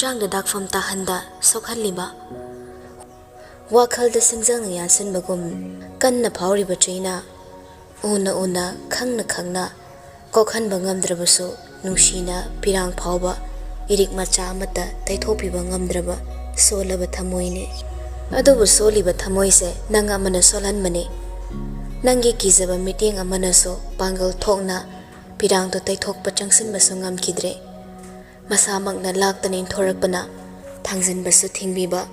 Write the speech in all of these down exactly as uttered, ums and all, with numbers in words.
ꯍꯛꯆꯥꯡꯗ ꯗꯥꯛꯐꯝ ꯇꯥꯍꯟꯗ ꯁꯣꯛꯍꯜꯂꯤꯕ, ꯋꯥꯈꯜꯗ ꯁꯤꯡꯖꯪꯅ ꯌꯥꯟꯁꯤꯟꯕꯒꯨꯝ ꯀꯟꯅ ꯐꯥꯎꯔꯤꯕ ꯆꯩꯅꯥ, ꯎꯅ ꯎꯅ, ꯈꯪꯅ ꯈꯪꯅ ꯀꯣꯛꯍꯟꯕ ꯉꯝꯗ꯭ꯔꯕꯁꯨ, ꯅꯨꯡꯁꯤꯅ ꯄꯤꯔꯥꯡ ꯐꯥꯎꯕ ꯏꯔꯤꯛ ꯃꯆꯥ ꯑꯃꯠꯇ ꯇꯩꯊꯣꯛꯄꯤꯕ ꯉꯝꯗ꯭ꯔꯕ ꯁꯣꯜꯂꯕ ꯊꯃꯣꯏꯅꯤ꯫ ꯑꯗꯨꯕꯨ ꯁꯣꯜꯂꯤꯕ ꯊꯃꯣꯏꯁꯦ ꯅꯪ ꯑꯃꯅ ꯁꯣꯜꯍꯟꯕꯅꯤ꯫ ꯅꯪꯒꯤ ꯀꯤꯖꯕ ꯃꯤꯠꯌꯦꯡ ꯑꯃꯅꯁꯨ ꯄꯥꯡꯒꯜ ꯊꯣꯛꯅ ꯄꯤꯔꯥꯡꯗꯣ ꯇꯩꯊꯣꯛꯄ ꯆꯪꯁꯤꯟꯕꯁꯨ ꯉꯝꯈꯤꯗ꯭ꯔꯦ꯫ ꯃꯁꯥꯃꯛꯅ ꯂꯥꯛꯇꯅ ꯏꯟꯊꯣꯔꯛꯄꯅ ꯊꯥꯡꯖꯤꯟꯕꯁꯨ ꯊꯤꯡꯕꯤꯕ,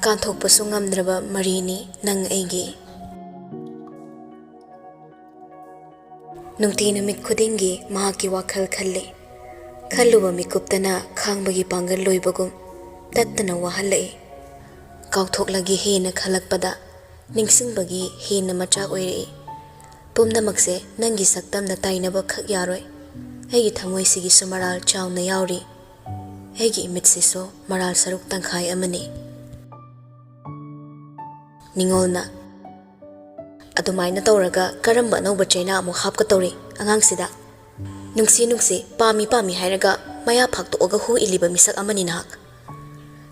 ꯀꯥꯟꯊꯣꯛꯄꯁꯨ ꯉꯝꯗ꯭ꯔꯕ ꯃꯔꯤꯅꯤ ꯅꯪ ꯑꯩꯒꯤ꯫ ꯅꯨꯡꯇꯤ ꯅꯨꯃꯤꯠ ꯈꯨꯗꯤꯡꯒꯤ ꯃꯍꯥꯛꯀꯤ ꯋꯥꯈꯜ ꯈꯜꯂꯤ꯫ ꯈꯜꯂꯨꯕ ꯃꯤꯀꯨꯞꯇꯅ ꯈꯥꯡꯕꯒꯤ ꯄꯥꯡꯒꯜ ꯂꯣꯏꯕꯒꯨꯝ ꯇꯠꯇꯅ ꯋꯥꯍꯜꯂꯛꯏ꯫ ꯀꯥꯎꯊꯣꯛꯂꯒꯦ ꯍꯦꯟꯅ ꯈꯜꯂꯛꯄꯗ ꯅꯤꯡꯁꯤꯡꯕꯒꯤ ꯍꯦꯟꯅ ꯃꯆꯥ ꯑꯣꯏꯔꯛꯏ꯫ ꯄꯨꯝꯅꯃꯛꯁꯦ ꯅꯪꯒꯤ ꯁꯛꯇꯝꯅ ꯇꯥꯏꯅꯕ ꯈꯛ ꯌꯥꯔꯣꯏ꯫ ꯑꯩꯒꯤ ꯊꯃꯣꯏꯁꯤꯒꯤꯁꯨ ꯃꯔꯥꯜ ꯆꯥꯎꯅ ꯌꯥꯎꯔꯤ꯫ ꯑꯩꯒꯤ ꯏꯃꯤꯠꯁꯤꯁꯨ ꯃꯔꯥꯜ ꯁꯔꯨꯛ ꯇꯪꯈꯥꯏ ꯑꯃꯅꯤ꯫ ꯅꯤꯉꯣꯜꯅ, "ꯑꯗꯨꯃꯥꯏꯅ ꯇꯧꯔꯒ ꯀꯔꯝꯕ ꯑꯅꯧꯕ ꯆꯩꯅꯥ ꯑꯃꯨꯛ ꯍꯥꯞꯀꯗꯧꯔꯤ ꯑꯉꯥꯡꯁꯤꯗ? ꯅꯨꯡꯁꯤ ꯅꯨꯡꯁꯤ, ꯄꯥꯝꯃꯤ ꯄꯥꯝꯃꯤ ꯍꯥꯏꯔꯒ ꯃꯌꯥ ꯐꯥꯛꯇꯣꯛꯑꯒ ꯍꯨ ꯏꯜꯂꯤꯕ ꯃꯤꯁꯛ ꯑꯃꯅꯤ ꯅꯍꯥꯛ꯫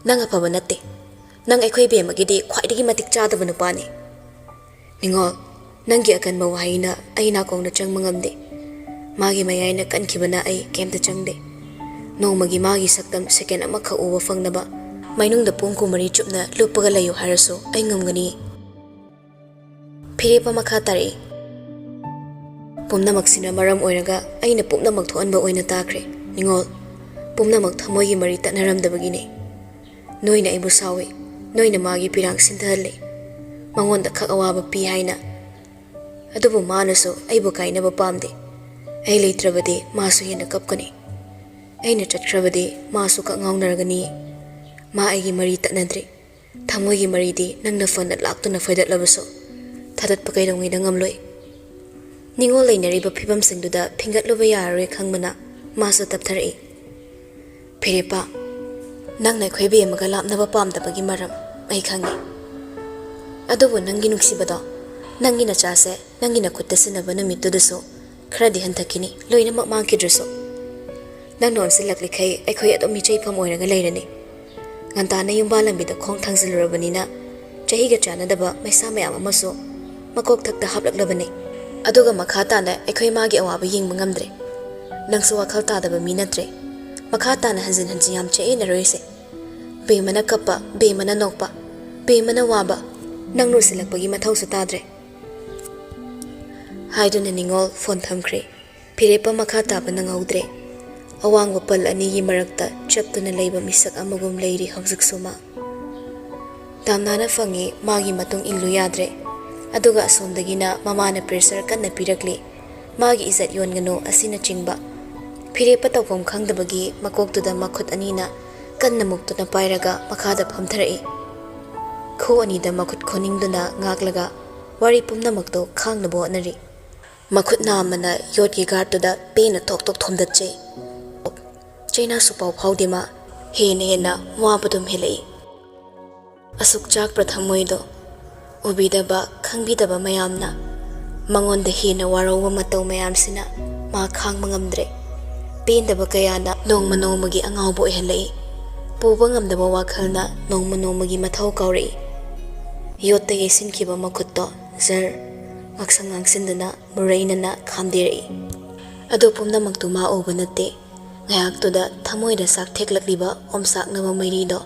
ꯅꯪ ꯑꯐꯕ ꯅꯠꯇꯦ꯫ ꯅꯪ ꯑꯩꯈꯣꯏ ꯕꯦꯝꯃꯒꯤꯗꯤ ꯈ꯭ꯋꯥꯏꯗꯒꯤ ꯃꯇꯤꯛ ꯆꯥꯗꯕ ꯅꯨꯄꯥꯅꯤ꯫ ꯅꯤꯉꯣꯜ, ꯅꯪꯒꯤ ꯑꯀꯟꯕ ꯋꯥꯍꯩꯅ ꯑꯩ ꯅꯥꯀꯣꯡꯗ ꯆꯪꯕ ꯉꯝꯗꯦ꯫ ꯃꯥꯒꯤ ꯃꯌꯥꯏꯅ ꯀꯟꯈꯤꯕꯅ ꯑꯩ ꯀꯩꯝꯇ ꯆꯪꯗꯦ꯫ ꯅꯣꯡꯃꯒꯤ ꯃꯥꯒꯤ ꯁꯛꯇꯝ ꯁꯦꯀꯦꯟ ꯑꯃꯈꯛ ꯎꯕ ꯐꯪꯅꯕ ꯃꯩꯅꯨꯡꯗ ꯄꯨꯡ ꯀꯨꯟꯃꯔꯤ ꯆꯨꯞꯅ ꯂꯨꯞꯄꯒ ꯂꯩꯌꯨ ꯍꯥꯏꯔꯁꯨ ꯑꯩ ꯉꯝꯒꯅꯤ꯫" ꯐꯤꯔꯦꯞꯄ ꯃꯈꯥ ꯇꯥꯔꯛꯏ꯫ "ꯄꯨꯝꯅꯃꯛꯁꯤꯅ ꯃꯔꯝ ꯑꯣꯏꯔꯒ ꯑꯩꯅ ꯄꯨꯝꯅꯃꯛ ꯊꯣꯛꯍꯟꯕ ꯑꯣꯏꯅ ꯇꯥꯈ꯭ꯔꯦ꯫ ꯅꯤꯉꯣꯜ, ꯄꯨꯝꯅꯃꯛ ꯊꯃꯣꯏꯒꯤ ꯃꯔꯤ ꯇꯠꯅꯔꯝꯗꯕꯒꯤꯅꯦ꯫ ꯅꯣꯏꯅ ꯑꯩꯕꯨ ꯁꯥꯎꯏ, ꯅꯣꯏꯅ ꯃꯥꯒꯤ ꯄꯤꯔꯥꯡ ꯁꯤꯟꯊꯍꯜꯂꯤ꯫ ꯃꯉꯣꯟꯗ ꯈꯛ ꯑꯋꯥꯕ ꯄꯤ ꯍꯥꯏꯅ꯫ ꯑꯗꯨꯕꯨ ꯃꯥꯅꯁꯨ ꯑꯩꯕꯨ ꯀꯥꯏꯅꯕ ꯄꯥꯝꯗꯦ꯫ ꯑꯩ ꯂꯩꯇ꯭ꯔꯕꯗꯤ ꯃꯥꯁꯨ ꯍꯦꯟꯅ ꯀꯞꯀꯅꯤ꯫ ꯑꯩꯅ ꯆꯠꯈ꯭ꯔꯕꯗꯤ ꯃꯥꯁꯨ ꯀꯛ ꯉꯥꯎꯅꯔꯒꯅꯤ꯫ ꯃꯥ ꯑꯩꯒꯤ ꯃꯔꯤ ꯇꯠꯅꯗ꯭ꯔꯤ꯫ ꯊꯃꯣꯏꯒꯤ ꯃꯔꯤꯗꯤ ꯅꯪꯅ ꯐꯅ ꯂꯥꯛꯇꯨꯅ ꯐꯣꯏꯗꯠꯂꯕꯁꯨ ꯊꯥꯗꯠꯄ ꯀꯩꯗꯧꯉꯩꯗ ꯉꯝꯂꯣꯏ꯫" ꯅꯤꯉꯣꯜ ꯂꯩꯅꯔꯤꯕ ꯐꯤꯕꯝꯁꯤꯡꯗꯨꯗ ꯐꯤꯡꯒꯠꯂꯨꯕ ꯌꯥꯔꯔꯣꯏ ꯈꯪꯕꯅ ꯃꯥꯁꯨ ꯇꯞꯊꯔꯛꯏ꯫ "ꯐꯤꯔꯦꯞꯄ, ꯅꯪꯅ ꯑꯩꯈꯣꯏ ꯕꯦꯝꯃꯒ ꯂꯥꯞꯅꯕ ꯄꯥꯝꯗꯕꯒꯤ ꯃꯔꯝ ꯑꯩ ꯈꯪꯉꯤ꯫ ꯑꯗꯨꯕꯨ ꯅꯪꯒꯤ ꯅꯨꯡꯁꯤꯕꯗꯣ, ꯅꯪꯒꯤ ꯅꯆꯥꯁꯦ ꯅꯪꯒꯤ ꯅꯈꯨꯠꯇ ꯁꯤꯟꯅꯕ ꯅꯨꯃꯤꯠꯇꯨꯗꯁꯨ ꯈꯔꯗꯤ ꯍꯟꯊꯈꯤꯅꯤ, ꯂꯣꯏꯅꯃꯛ ꯃꯥꯡꯈꯤꯗ꯭ꯔꯁꯨ꯫ ꯅꯪꯅ ꯑꯣꯟꯁꯤꯜꯂꯛꯂꯤꯈꯩ ꯑꯩꯈꯣꯏ ꯑꯗꯨꯝ ꯃꯤꯆꯩꯐꯝ ꯑꯣꯏꯔꯒ ꯂꯩꯔꯅꯤ꯫ ꯉꯟꯇꯥꯅ ꯌꯨꯝꯕꯥꯜ ꯂꯝꯕꯤꯗ ꯈꯣꯡ ꯊꯥꯡꯖꯤꯜꯂꯨꯔꯕꯅꯤꯅ ꯆꯍꯤꯒ ꯆꯥꯟꯅꯗꯕ ꯃꯩꯁꯥ ꯃꯌꯥꯝ ꯑꯃꯁꯨ ꯃꯀꯣꯛꯊꯛꯇ ꯍꯥꯞꯂꯛꯂꯕꯅꯤ꯫ ꯑꯗꯨꯒ ꯃꯈꯥ ꯇꯥꯅ ꯑꯩꯈꯣꯏ ꯃꯥꯒꯤ ꯑꯋꯥꯕ ꯌꯦꯡꯕ ꯉꯝꯗ꯭ꯔꯦ꯫ ꯅꯪꯁꯨ ꯋꯥꯈꯜ ꯇꯥꯗꯕ ꯃꯤ ꯅꯠꯇ꯭ꯔꯦ꯫ ꯃꯈꯥ ꯇꯥꯅ ꯍꯟꯖꯤꯟ ꯍꯟꯖꯤꯟ ꯌꯥꯝ ꯆꯌꯦꯠꯅꯔꯣꯏꯁꯦ꯫ ꯕꯦꯝꯃꯅ ꯀꯞꯄ, ꯕꯦꯝꯃꯅ ꯅꯣꯛꯄ, ꯕꯦꯝꯃꯅ ꯋꯥꯕ, ꯅꯪ ꯂꯣꯏꯁꯤꯜꯂꯛꯄꯒꯤ ꯃꯊꯧꯁꯨ ꯇꯥꯗ꯭ꯔꯦ꯫ ꯍꯥꯏꯗꯨꯅ ꯅꯤꯉꯣꯜ ꯐꯣꯟ ꯊꯝꯈ꯭ꯔꯦ꯫ ꯐꯤꯔꯦꯞꯄ ꯃꯈꯥ ꯇꯥꯕ ꯅꯪꯍꯧꯗ꯭ꯔꯦ꯫ ꯑꯋꯥꯡꯕ ꯄꯜ ꯑꯅꯤꯒꯤ ꯃꯔꯛꯇ ꯆꯞꯇꯨꯅ ꯂꯩꯕ ꯃꯤꯁꯛ ꯑꯃꯒꯨꯝ ꯂꯩꯔꯤ ꯍꯧꯖꯤꯛꯁꯨ ꯃꯥ꯫ ꯇꯥꯝꯅꯥꯅ ꯐꯪꯉꯤ, ꯃꯥꯒꯤ ꯃꯇꯨꯡ ꯏꯜꯂꯨ ꯌꯥꯗ꯭ꯔꯦ꯫ ꯑꯗꯨꯒ ꯑꯁꯣꯝꯗꯒꯤꯅ ꯃꯃꯥꯅ ꯄ꯭ꯔꯦꯁꯔ ꯀꯟꯅ ꯄꯤꯔꯛꯂꯤ꯫ ꯃꯥꯒꯤ ꯏꯖꯠ ꯌꯣꯟꯒꯅꯨ ꯑꯁꯤꯅꯆꯤꯡꯕ꯫ ꯐꯤꯔꯦꯞꯄ ꯇꯧꯐꯝ ꯈꯪꯗꯕꯒꯤ ꯃꯀꯣꯛꯇꯨꯗ ꯃꯈꯨꯠ ꯑꯅꯤꯅ ꯀꯟꯅ ꯃꯨꯛꯇꯨꯅ ꯄꯥꯏꯔꯒ ꯃꯈꯥꯗ ꯐꯝꯊꯔꯛꯏ꯫ ꯈꯨ ꯑꯅꯤꯗ ꯃꯈꯨꯠ ꯈꯣꯟꯅꯤꯡꯗꯨꯅ ꯉꯥꯛꯂꯒ ꯋꯥꯔꯤ ꯄꯨꯝꯅꯃꯛꯇꯨ ꯈꯥꯡꯅꯕ ꯍꯣꯠꯅꯔꯤ꯫ ꯃꯈꯨꯠ ꯅꯥꯝꯃꯅ ꯌꯣꯠꯀꯤ ꯒꯥꯔꯗꯇꯨꯗ ꯄꯦꯟꯅ ꯊꯣꯛ ꯊꯣꯛ ꯊꯣꯝꯗꯠꯆꯩ꯫ ꯆꯩꯅꯥꯁꯨ ꯄꯥꯎ ꯐꯥꯎꯗꯦ ꯃꯥ꯫ ꯍꯦꯟꯅ ꯍꯦꯟꯅ ꯋꯥꯕꯗꯨꯝ ꯍꯦꯜꯂꯛꯏ꯫ ꯑꯁꯨꯛ ꯆꯥꯛꯄ꯭ꯔ ꯊꯃꯣꯏꯗꯣ? ꯎꯕꯤꯗꯕ, ꯈꯪꯕꯤꯗꯕ ꯃꯌꯥꯝꯅ ꯃꯉꯣꯟꯗ ꯍꯦꯟꯅ ꯋꯥꯔꯧꯕ ꯃꯇꯧ ꯃꯌꯥꯝꯁꯤꯅ ꯃꯥ ꯈꯥꯡꯕ ꯉꯝꯗ꯭ꯔꯦ꯫ ꯄꯦꯟꯗꯕ ꯀꯌꯥꯅ ꯅꯣꯡꯃ ꯅꯣꯡꯃꯒꯤ ꯑꯉꯥꯎꯕ ꯑꯣꯏꯍꯜꯂꯛꯏ꯫ ꯄꯨꯕ ꯉꯝꯗꯕ ꯋꯥꯈꯜꯅ ꯅꯣꯡꯃ ꯅꯣꯡꯃꯒꯤ ꯃꯊꯧ ꯀꯥꯎꯔꯛꯏ꯫ ꯌꯣꯠꯇ ꯌꯩꯁꯤꯟꯈꯤꯕ ꯃꯈꯨꯠꯇꯣ ꯖꯔ ꯉꯥꯛꯁꯪ ꯉꯥꯡꯁꯤꯟꯗꯨꯅ ꯃꯨꯔꯩꯅꯅ ꯈꯥꯝꯗꯦꯔꯛꯏ꯫ ꯑꯗꯨ ꯄꯨꯝꯅꯃꯛꯇꯨ ꯃꯥ ꯎꯕ ꯅꯠꯇꯦ꯫ ꯉꯥꯏꯍꯥꯛꯇꯨꯗ ꯊꯃꯣꯏꯗ ꯆꯥꯛ ꯊꯦꯛꯂꯛꯂꯤꯕ ꯑꯣꯝꯆꯥꯛꯅꯕ ꯃꯩꯔꯤꯗꯣ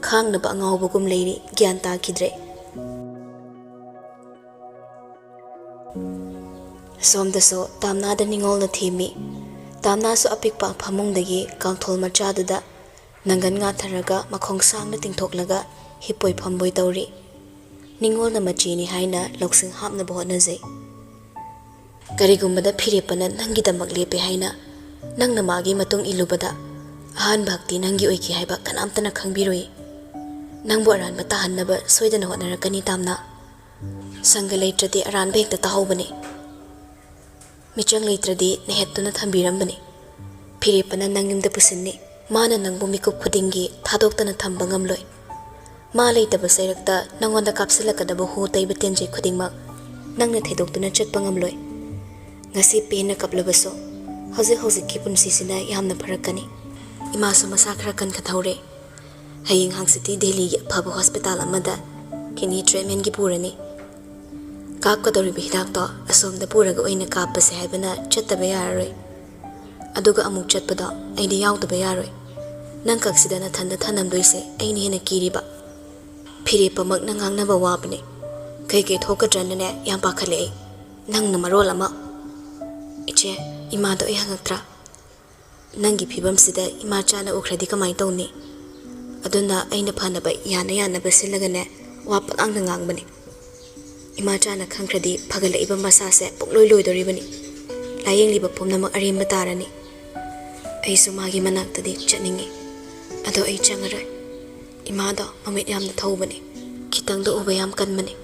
ꯈꯥꯡꯅꯕ ꯑꯉꯥꯎꯕꯒꯨꯝ ꯂꯩꯔꯤ, ꯒ꯭ꯌꯥꯟ ꯇꯥꯈꯤꯗ꯭ꯔꯦ꯫ ꯁꯣꯝꯗꯁꯨ ꯇꯥꯝꯅꯥꯗ ꯅꯤꯡꯉꯣꯜꯅ ꯊꯦꯝꯃꯤ꯫ ꯇꯥꯝꯅꯥꯁꯨ ꯑꯄꯤꯛꯄ ꯐꯃꯨꯡꯗꯒꯤ ꯀꯥꯡꯊꯣꯜ ꯃꯆꯥꯗꯨꯗ ꯅꯪꯒꯟ ꯉꯥꯊꯔꯒ ꯃꯈꯣꯡ ꯁꯥꯡꯅ ꯇꯤꯡꯊꯣꯛꯂꯒ ꯍꯤꯞꯄꯣꯏ ꯐꯝꯕꯣꯏ ꯇꯧꯔꯤ꯫ ꯅꯤꯡꯉꯣꯜꯅ ꯃꯆꯦꯅꯤ ꯍꯥꯏꯅ ꯂꯧꯁꯤꯡ ꯍꯥꯞꯅꯕ ꯍꯣꯠꯅꯖꯩ꯫ ꯀꯔꯤꯒꯨꯝꯕꯗ ꯐꯤꯔꯦꯞꯄꯅ ꯅꯪꯒꯤꯗꯃꯛ ꯂꯦꯞꯄꯦ ꯍꯥꯏꯅ ꯅꯪꯅ ꯃꯥꯒꯤ ꯃꯇꯨꯡ ꯏꯜꯂꯨꯕꯗ ꯑꯍꯥꯟꯕ ꯍꯛꯇꯤ ꯅꯪꯒꯤ ꯑꯣꯏꯈꯤ ꯍꯥꯏꯕ ꯀꯅꯥꯝꯇꯅ ꯈꯪꯕꯤꯔꯣꯏ꯫ ꯅꯪꯕꯨ ꯑꯔꯥꯟꯕ ꯇꯥꯍꯟꯅꯕ ꯁꯣꯏꯗꯅ ꯍꯣꯠꯅꯔꯛꯀꯅꯤ ꯇꯥꯝꯅ꯫ ꯁꯪꯒ ꯂꯩꯇ꯭ꯔꯗꯤ ꯑꯔꯥꯟꯕ ꯍꯦꯛꯇ ꯇꯥꯍꯧꯕꯅꯤ꯫ ꯃꯤꯆꯪ ꯂꯩꯇ꯭ꯔꯗꯤ ꯅꯩꯍꯠꯇꯨꯅ ꯊꯝꯕꯤꯔꯝꯕꯅꯤ꯫ ꯐꯤꯔꯦꯞꯄꯅ ꯅꯪ ꯌꯨꯝꯗ ꯄꯨꯁꯤꯟꯅꯤ꯫ ꯃꯥꯅ ꯅꯪꯕꯨ ꯃꯤꯀꯨꯞ ꯈꯨꯗꯤꯡꯒꯤ ꯊꯥꯗꯣꯛꯇꯅ ꯊꯝꯕ ꯉꯝꯂꯣꯏ꯫ ꯃꯥ ꯂꯩꯇꯕ ꯆꯩꯔꯛꯇ ꯅꯪꯉꯣꯟꯗ ꯀꯥꯞꯁꯤꯜꯂꯛꯀꯗꯕ ꯍꯨ ꯇꯩꯕ ꯇꯦꯟꯖꯩ ꯈꯨꯗꯤꯡꯃꯛ ꯅꯪꯅ ꯊꯩꯗꯣꯛꯇꯨꯅ ꯆꯠꯄ ꯉꯝꯂꯣꯏ꯫ ꯉꯁꯤ ꯄꯦꯟꯅ ꯀꯞꯂꯕꯁꯨ ꯍꯧꯖꯤꯛ ꯍꯧꯖꯤꯛꯀꯤ ꯄꯨꯟꯁꯤꯁꯤꯅ ꯌꯥꯝꯅ ꯐꯔꯛꯀꯅꯤ꯫ ꯏꯃꯥꯁꯨ ꯃꯁꯥ ꯈꯔ ꯀꯟꯈꯠꯍꯧꯔꯦ꯫ ꯍꯌꯦꯡ ꯍꯪꯆꯤꯠꯇꯤ ꯗꯦꯜꯂꯤꯒꯤ ꯑꯐꯕ ꯍꯣꯁꯄꯤꯇꯥꯜ ꯑꯃꯗ ꯀꯤꯗꯅꯤ ꯇ꯭ꯔꯤꯠꯃꯦꯟꯒꯤ ꯄꯨꯔꯅꯤ꯫ ꯀꯥꯞꯀꯗꯧꯔꯤꯕ ꯍꯤꯗꯥꯛꯇꯣ ꯑꯁꯣꯝꯗ ꯄꯨꯔꯒ ꯑꯣꯏꯅ ꯀꯥꯞꯄꯁꯦ ꯍꯥꯏꯕꯅ ꯆꯠꯇꯕ ꯌꯥꯔꯔꯣꯏ꯫ ꯑꯗꯨꯒ ꯑꯃꯨꯛ ꯆꯠꯄꯗꯣ ꯑꯩꯗꯤ ꯌꯥꯎꯗꯕ ꯌꯥꯔꯣꯏ꯫ ꯅꯪ ꯈꯛꯁꯤꯗ ꯅꯊꯟꯗ ꯊꯅꯝꯗꯣꯏꯁꯦ ꯑꯩꯅ ꯍꯦꯟꯅ ꯀꯤꯔꯤꯕ꯫ ꯐꯤꯔꯦꯞꯄꯃꯛꯅ ꯉꯥꯡꯅꯕ ꯋꯥꯕꯅꯦ꯫ ꯀꯩꯀꯩ ꯊꯣꯛꯀꯗ꯭ꯔꯅꯅꯦ ꯌꯥꯝ ꯄꯥꯈꯠꯂꯛꯑꯦ꯫ ꯅꯪꯅ ꯃꯔꯣꯜ ꯑꯃ꯫ ꯏꯆꯦ, ꯏꯃꯥꯗꯣ ꯑꯩ ꯍꯪꯉꯛꯇ꯭ꯔꯥ? ꯅꯪꯒꯤ ꯐꯤꯕꯝꯁꯤꯗ ꯏꯃꯥ ꯆꯥꯅ ꯎꯈ꯭ꯔꯗꯤ ꯀꯃꯥꯏꯅ ꯇꯧꯅꯤ? ꯑꯗꯨꯅ ꯑꯩꯅ ꯐꯅꯕ ꯌꯥꯅ ꯌꯥꯅꯕ ꯁꯤꯜꯂꯒꯅꯦ ꯋꯥ ꯄꯉꯥꯡꯗ ꯉꯥꯡꯕꯅꯦ꯫ ꯏꯃꯥ ꯆꯥꯅ ꯈꯪꯈ꯭ꯔꯗꯤ ꯐꯒꯠꯂꯛꯏꯕ ꯃꯁꯥꯁꯦ ꯄꯨꯡꯂꯣꯏ ꯂꯣꯏꯗꯣꯔꯤꯕꯅꯤ꯫ ꯂꯥꯌꯦꯡꯂꯤꯕ ꯄꯨꯝꯅꯃꯛ ꯑꯔꯦꯝꯕ ꯇꯥꯔꯅꯤ꯫ ꯑꯩꯁꯨ ꯃꯥꯒꯤ ꯃꯅꯥꯛꯇꯗꯤ ꯆꯠꯅꯤꯡꯉꯤ꯫ ꯑꯗꯣ ꯑꯩ ꯆꯪꯉꯔꯣꯏ꯫ ꯏꯃꯥꯗꯣ ꯃꯃꯤꯠ ꯌꯥꯝꯅ ꯊꯧꯕꯅꯤ꯫ ꯈꯤꯇꯪꯗ ꯎꯕ ꯌꯥꯝ ꯀꯟꯕꯅꯤ꯫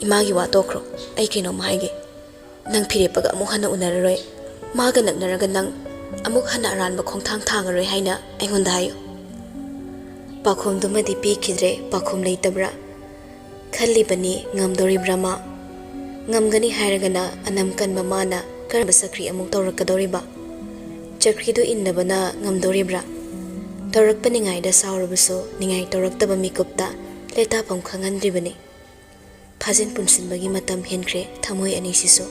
ꯏꯃꯥꯒꯤ ꯋꯥ ꯇꯣꯛꯈ꯭ꯔꯣ꯫ ꯑꯩ ꯀꯩꯅꯣꯝ ꯍꯥꯏꯒꯦ꯫ ꯅꯪ ꯐꯤꯔꯦꯞꯄꯒ ꯑꯃꯨꯛ ꯍꯟꯅ ꯎꯅꯔꯔꯣꯏ꯫ ꯃꯥꯒ ꯅꯛꯅꯔꯒ ꯅꯪ ꯑꯃꯨꯛ ꯍꯟꯅ ꯑꯔꯥꯟꯕ ꯈꯣꯡꯊꯥꯡ ꯊꯥꯡꯉꯔꯣꯏ ꯍꯥꯏꯅ ꯑꯩꯉꯣꯟꯗ ꯍꯥꯏꯌꯨ꯫ ꯄꯥꯎꯈꯨꯝꯗꯨꯃꯗꯤ ꯄꯤꯈꯤꯗ꯭ꯔꯦ꯫ ꯄꯥꯎꯈꯨꯝ ꯂꯩꯇꯕ꯭ꯔꯥ? ꯈꯜꯂꯤꯕꯅꯤ, ꯉꯝꯗꯣꯔꯤꯕ꯭ꯔꯥ ꯃꯥ? ꯉꯝꯒꯅꯤ ꯍꯥꯏꯔꯒꯅ ꯑꯅꯝ ꯀꯟꯕ ꯃꯥꯅ ꯀꯔꯝꯕ ꯆꯀ꯭ꯔꯤ ꯑꯃꯨꯛ ꯇꯧꯔꯛꯀꯗꯧꯔꯤꯕ? ꯆꯀ꯭ꯔꯤꯗꯨ ꯏꯟꯅꯕꯅ ꯉꯝꯗꯣꯔꯤꯕ꯭ꯔꯥ? ꯇꯧꯔꯛꯄ ꯅꯤꯡꯉꯥꯏꯗ ꯁꯥꯎꯔꯕꯁꯨ ꯅꯤꯡꯉꯥꯏ ꯇꯧꯔꯛꯇꯕ ꯃꯤꯀꯨꯞꯇ ꯂꯩꯇꯥꯐꯝ ꯈꯪꯍꯟꯗ꯭ꯔꯤꯕꯅꯤ꯫ ꯐꯥꯖꯤꯟ ꯄꯨꯟꯁꯤꯟꯕꯒꯤ ꯃꯇꯝ ꯍꯦꯟꯈ꯭ꯔꯦ ꯊꯃꯣꯏ ꯑꯅꯤꯁꯤꯁꯨ꯫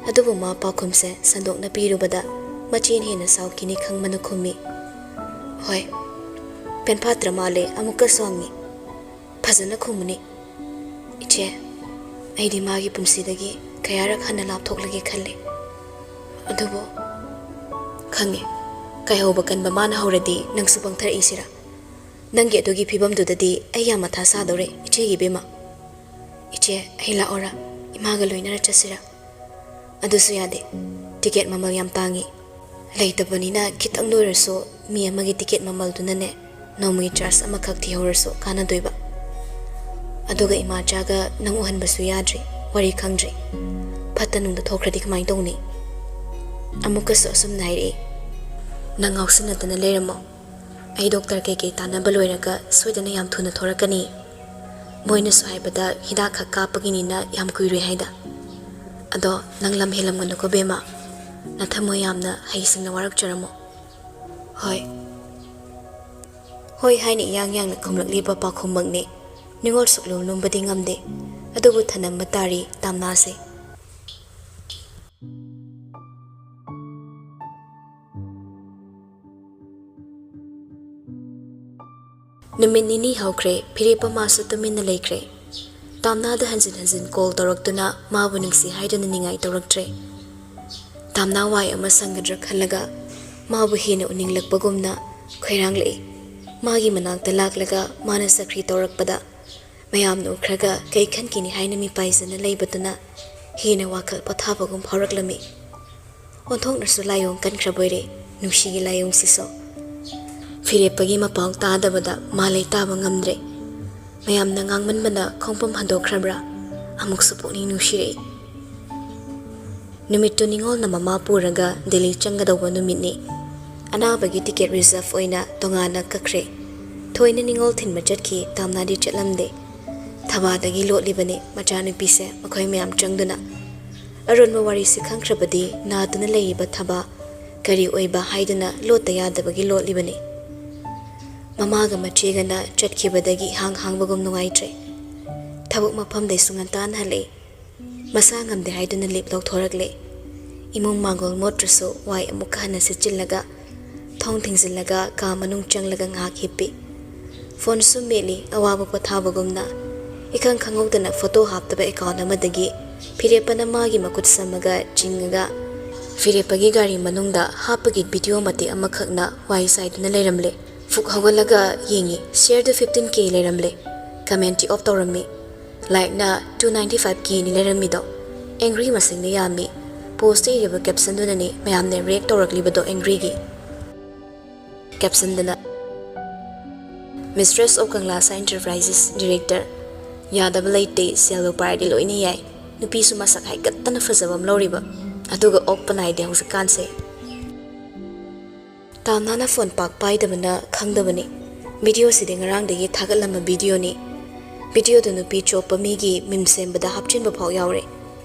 ꯑꯗꯨꯕꯨ ꯃꯥ ꯄꯥꯎꯈꯨꯝꯁꯦ ꯁꯟꯗꯣꯛꯅ ꯄꯤꯔꯨꯕꯗ ꯃꯆꯦꯅ ꯍꯦꯟꯅ ꯁꯥꯎꯈꯤꯅꯤ ꯈꯪꯕꯅ ꯈꯨꯝꯃꯤ, "ꯍꯣꯏ, ꯄꯦꯟꯐꯥꯠꯇ꯭ꯔ ꯃꯥꯜꯂꯦ, ꯑꯃꯨꯛꯀꯁꯨ ꯍꯪꯉꯤ꯫ ꯐꯖꯅ ꯈꯨꯝꯃꯨꯅꯦ꯫ ꯏꯆꯦ, ꯑꯩꯗꯤ ꯃꯥꯒꯤ ꯄꯨꯟꯁꯤꯗꯒꯤ ꯀꯌꯥꯔꯛ ꯍꯟꯅ ꯂꯥꯞꯊꯣꯛꯂꯒꯦ ꯈꯜꯂꯦ꯫ ꯑꯗꯨꯕꯨ ꯈꯪꯉꯦ, ꯀꯥꯏꯍꯧꯕ ꯀꯟꯕ ꯃꯥꯅ ꯍꯧꯔꯗꯤ ꯅꯪꯁꯨ ꯄꯪꯊꯔꯛꯏꯁꯤꯔꯥ? ꯅꯪꯒꯤ ꯑꯗꯨꯒꯤ ꯐꯤꯕꯝꯗꯨꯗꯗꯤ ꯑꯩ ꯌꯥꯝ ꯃꯊꯥ ꯁꯥꯗꯧꯔꯦ, ꯏꯆꯦꯒꯤ ꯏꯕꯦꯝꯃ꯫ ꯏꯆꯦ, ꯑꯩ ꯂꯥꯛꯑꯣꯔꯥ? ꯏꯃꯥꯒ ꯂꯣꯏꯅꯔ ꯆꯠꯁꯤꯔꯥ?" "ꯑꯗꯨꯁꯨ ꯌꯥꯗꯦ꯫ ꯇꯤꯀꯦꯠ ꯃꯃꯜ ꯌꯥꯝ ꯇꯥꯡꯉꯤ꯫ ꯂꯩꯇꯕꯅꯤꯅ ꯈꯤꯇꯪꯗ ꯑꯣꯏꯔꯁꯨ ꯃꯤ ꯑꯃꯒꯤ ꯇꯤꯀꯦꯠ ꯃꯃꯜꯗꯨꯅꯅꯦ ꯅꯣꯡꯃꯒꯤ ꯆꯥꯔꯖ ꯑꯃꯈꯛ ꯊꯤꯍꯧꯔꯁꯨ ꯀꯥꯟꯅꯗꯣꯏꯕ꯫ ꯑꯗꯨꯒ ꯏꯃꯥꯆꯥꯒ ꯅꯪ ꯎꯍꯟꯕꯁꯨ ꯌꯥꯗ꯭ꯔꯤ, ꯋꯥꯔꯤ ꯈꯪꯗ꯭ꯔꯤ꯫ ꯐꯠꯇ ꯅꯨꯡꯗ ꯊꯣꯛꯈ꯭ꯔꯗꯤ ꯀꯃꯥꯏꯅ ꯇꯧꯅꯤ?" ꯑꯃꯨꯛꯀꯁꯨ ꯑꯁꯨꯝꯅ ꯍꯥꯏꯔꯛꯏ, "ꯅꯪ ꯉꯥꯎꯁꯤꯟꯅꯗꯅ ꯂꯩꯔꯝꯃꯣ꯫ ꯑꯩ ꯗꯣꯛꯇꯔ ꯀꯩꯀꯩ ꯇꯥꯟꯅꯕ ꯂꯣꯏꯔꯒ ꯁꯣꯏꯗꯅ ꯌꯥꯝ ꯊꯨꯅ ꯊꯣꯔꯛꯀꯅꯤ꯫ ꯃꯣꯏꯅꯁꯨ ꯍꯥꯏꯕꯗ ꯍꯤꯗꯥꯛ ꯈꯛ ꯀꯥꯞꯄꯒꯤꯅꯤꯅ ꯌꯥꯝ ꯀꯨꯏꯔꯣꯏ ꯍꯥꯏꯗ꯫ ꯑꯗꯣ ꯅꯪ ꯂꯝ ꯍꯦꯜꯂꯝꯒꯅꯨꯀꯣ ꯕꯦꯝꯃ꯫ ꯅꯊꯃꯣꯏ ꯌꯥꯝꯅ ꯍꯩꯁꯤꯡꯅ ꯋꯥꯔꯛꯆꯔꯝꯃꯣ꯫ "ꯍꯣꯏ, ꯍꯣꯏ" ꯍꯥꯏꯅ ꯏꯌꯥꯡ ꯌꯥꯡꯅ ꯈꯨꯝꯂꯛꯂꯤꯕ ꯄꯥꯎꯈꯨꯝꯃꯛꯅꯤ꯫ ꯅꯤꯡꯉꯣꯜ ꯁꯨꯛꯂꯨꯝ ꯂꯨꯝꯕꯗꯤ ꯉꯝꯗꯦ, ꯑꯗꯨꯕꯨ ꯊꯅꯝꯕ ꯇꯥꯔꯤ ꯇꯥꯝꯅꯥꯁꯦ꯫ ꯅꯨꯃꯤꯠ ꯅꯤꯅꯤ ꯍꯧꯈ꯭ꯔꯦ, ꯐꯤꯔꯦꯞꯄ ꯃꯥꯁꯨ ꯇꯨꯃꯤꯟꯅ ꯂꯩꯈ꯭ꯔꯦ꯫ ꯇꯥꯝꯅꯥꯗ ꯍꯟꯖꯤꯟ ꯍꯟꯖꯤꯟ ꯀꯣꯜ ꯇꯧꯔꯛꯇꯨꯅ ꯃꯥꯕꯨ ꯅꯨꯡꯁꯤ ꯍꯥꯏꯗꯨꯅ ꯅꯤꯡꯉꯥꯏ ꯇꯧꯔꯛꯇ꯭ꯔꯦ꯫ ꯇꯥꯝꯅꯥ ꯋꯥꯏ ꯑꯃ ꯁꯪꯒꯗ꯭ꯔꯥ ꯈꯜꯂꯒ ꯃꯥꯕꯨ ꯍꯦꯟꯅ ꯎꯅꯤꯡꯂꯛꯄꯒꯨꯝꯅ ꯈꯣꯏꯔꯥꯡꯂꯛꯏ꯫ ꯃꯥꯒꯤ ꯃꯅꯥꯛꯇ ꯂꯥꯛꯂꯒ ꯃꯥꯅ ꯆꯀ꯭ꯔꯤ ꯇꯧꯔꯛꯄꯗ ꯃꯌꯥꯝꯅ ꯎꯈ꯭ꯔꯒ ꯀꯩ ꯈꯟꯈꯤꯅꯤ ꯍꯥꯏꯅ ꯃꯤꯄꯥꯏꯖꯅ ꯂꯩꯕꯗꯨꯅ ꯍꯦꯟꯅ ꯋꯥꯈꯜ ꯄꯣꯊꯥꯕꯒꯨꯝ ꯐꯥꯎꯔꯛꯂꯝꯃꯤ꯫ ꯑꯣꯟꯊꯣꯛꯅꯁꯨ ꯂꯥꯏꯑꯣꯡ ꯀꯟꯈ꯭ꯔꯕꯣꯏꯔꯦ ꯅꯨꯡꯁꯤꯒꯤ ꯂꯥꯏꯑꯣꯡꯁꯤꯁꯨ꯫ ꯐꯤꯔꯦꯞꯄꯒꯤ ꯃꯄꯥꯎ ꯇꯥꯗꯕꯗ ꯃꯥ ꯂꯩꯇꯥꯕ ꯉꯝꯗ꯭ꯔꯦ꯫ ꯃꯌꯥꯝꯅ ꯉꯥꯡꯃꯟꯕꯅ ꯈꯣꯡꯐꯝ ꯍꯟꯗꯣꯛꯈ꯭ꯔꯕ꯭ꯔꯥ? ꯑꯃꯨꯛꯁꯨ ꯄꯨꯛꯅꯤꯡ ꯅꯨꯡꯁꯤꯔꯛꯏ꯫ ꯅꯨꯃꯤꯠꯇꯨ ꯅꯤꯉꯣꯜꯅ ꯃꯃꯥ ꯄꯨꯔꯒ ꯗꯤꯜꯂꯤ ꯆꯪꯒꯗꯧꯕ ꯅꯨꯃꯤꯠꯅꯤ꯫ ꯑꯅꯥꯕꯒꯤ ꯇꯤꯀꯦꯠ ꯔꯤꯖꯥꯔꯚ ꯑꯣꯏꯅ ꯇꯣꯉꯥꯟꯅ ꯀꯛꯈ꯭ꯔꯦ꯫ ꯊꯣꯏꯅ ꯅꯤꯉꯣꯜ ꯊꯤꯟꯕ ꯆꯠꯈꯤ, ꯇꯥꯝꯅꯥꯗꯤ ꯆꯠꯂꯝꯗꯦ꯫ ꯊꯕꯥꯗꯒꯤ ꯂꯣꯠꯂꯤꯕꯅꯤ ꯃꯆꯥꯅꯨꯄꯤꯁꯦ ꯃꯈꯣꯏ ꯃꯌꯥꯝ ꯆꯪꯗꯨꯅ꯫ ꯑꯔꯣꯟꯕ ꯋꯥꯔꯤꯁꯤ ꯈꯪꯈ꯭ꯔꯕꯗꯤ ꯅꯥꯗꯨꯅ ꯂꯩꯔꯤꯕ ꯊꯕꯥ ꯀꯔꯤ ꯑꯣꯏꯕ ꯍꯥꯏꯗꯨꯅ ꯂꯣꯠꯇ ꯌꯥꯗꯕꯒꯤ ꯂꯣꯠꯂꯤꯕꯅꯤ꯫ ꯃꯃꯥꯒ ꯃꯆꯦꯒꯅ ꯆꯠꯈꯤꯕꯗꯒꯤ ꯏꯍꯥꯡ ꯍꯥꯡꯕꯒꯨꯝ ꯅꯨꯡꯉꯥꯏꯇ꯭ꯔꯦ꯫ ꯊꯕꯛ ꯃꯐꯝꯗꯩꯁꯨ ꯉꯟꯇꯥꯅ ꯍꯜꯂꯛꯏ꯫ ꯃꯁꯥ ꯉꯝꯗꯦ ꯍꯥꯏꯗꯨꯅ ꯂꯤꯞ ꯂꯧꯊꯣꯔꯛꯂꯦ꯫ ꯏꯃꯨꯡ ꯃꯥꯡꯒꯣꯜ ꯃꯣꯠꯇ꯭ꯔꯁꯨ ꯋꯥꯏ ꯑꯃꯨꯛꯀ ꯍꯟꯅ ꯁꯤꯠꯆꯤꯜꯂꯒ, ꯊꯣꯡ ꯊꯤꯡꯖꯤꯜꯂꯒ ꯀꯥ ꯃꯅꯨꯡ ꯆꯪꯂꯒ ꯉꯥꯏꯍꯥꯛ ꯍꯤꯞꯄꯤ꯫ ꯐꯣꯟ ꯁꯨꯝ ꯃꯦꯠꯂꯤ, ꯑꯋꯥꯕ ꯄꯣꯊꯥꯕꯒꯨꯝꯅ꯫ ꯏꯈꯪ ꯈꯪꯍꯧꯗꯅ ꯐꯣꯇꯣ ꯍꯥꯞꯇꯕ ꯑꯦꯀꯥꯎꯟ ꯑꯃꯗꯒꯤ ꯐꯤꯔꯦꯞꯄꯅ ꯃꯥꯒꯤ ꯃꯈꯨꯠ ꯁꯝꯃꯒ ꯆꯤꯡꯉꯒ ꯐꯤꯔꯦꯞꯄꯒꯤ ꯒꯥꯔꯤ ꯃꯅꯨꯡꯗ ꯍꯥꯞꯄꯒꯤ ꯚꯤꯗꯤꯑꯣ ꯃꯇꯦꯛ ꯑꯃꯈꯛꯅ ꯋꯥꯏ ꯆꯥꯏꯗꯨꯅ ꯂꯩꯔꯝꯂꯦ꯫ ꯐꯨꯛ ꯍꯧꯒꯠꯂꯒ ꯌꯦꯡꯉꯤ, ꯁꯤꯌꯔꯗꯨ ꯐꯤꯐꯇꯤꯟ ꯀꯦ ꯂꯩꯔꯝꯂꯦ꯫ ꯀꯃꯦꯟꯇꯤ ꯑꯣꯐ ꯇꯧꯔꯝꯃꯤ꯫ ꯂꯥꯏꯛꯅ ꯇꯨ ꯅꯥꯏꯟꯇꯤ ꯐꯥꯏꯚ ꯀꯦꯅꯤ ꯂꯩꯔꯝꯃꯤꯗꯣ꯫ ꯑꯦꯡꯒ꯭ꯔꯤ ꯃꯁꯤꯡꯅ ꯌꯥꯝꯃꯤ꯫ ꯄꯣꯁꯇ ꯏꯔꯤꯕ ꯀꯦꯞꯁꯟꯗꯨꯅꯅꯤ ꯃꯌꯥꯝꯅ react ꯇꯧꯔꯛꯂꯤꯕꯗꯣ ꯑꯦꯡꯒ꯭ꯔꯤꯒꯤ꯫ ꯀꯦꯞꯁꯟꯗꯅ, "Mistress of Kangla Enterprises Director, ꯌꯥꯗꯕ ꯂꯩꯇꯦ, ꯁꯦꯜꯕꯨ ꯄꯥꯏꯔꯗꯤ ꯂꯣꯏꯅ ꯌꯥꯏ꯫ ꯅꯨꯄꯤꯁꯨ ꯃꯁꯛ ꯍꯥꯏꯀꯠꯇꯅ ꯐꯖꯕ ꯑꯃ ꯂꯧꯔꯤꯕ, ꯑꯗꯨꯒ ꯑꯣꯛꯄ ꯅꯥꯏꯗꯦ ꯍꯧꯖꯤꯛꯀꯥꯟꯁꯦ"꯫ ꯇꯥꯝꯅꯥꯅ ꯐꯣꯟ ꯄꯥꯛ ꯄꯥꯏꯗꯕꯅ ꯈꯪꯗꯕꯅꯤ꯫ ꯚꯤꯗꯤꯑꯣꯁꯤꯗꯤ ꯉꯔꯥꯡꯗꯒꯤ ꯊꯥꯒꯠꯂꯝꯕ ꯚꯤꯗꯤꯑꯣꯅꯤ꯫ ꯚꯤꯗꯤꯑꯣꯗꯨ ꯅꯨꯄꯤ ꯆꯣꯞꯄ ꯃꯤꯒꯤ ꯃꯤꯝ ꯁꯦꯝꯕꯗ ꯍꯥꯞꯆꯤꯟꯕ ꯐꯥꯎ ꯌꯥꯎꯔꯦ꯫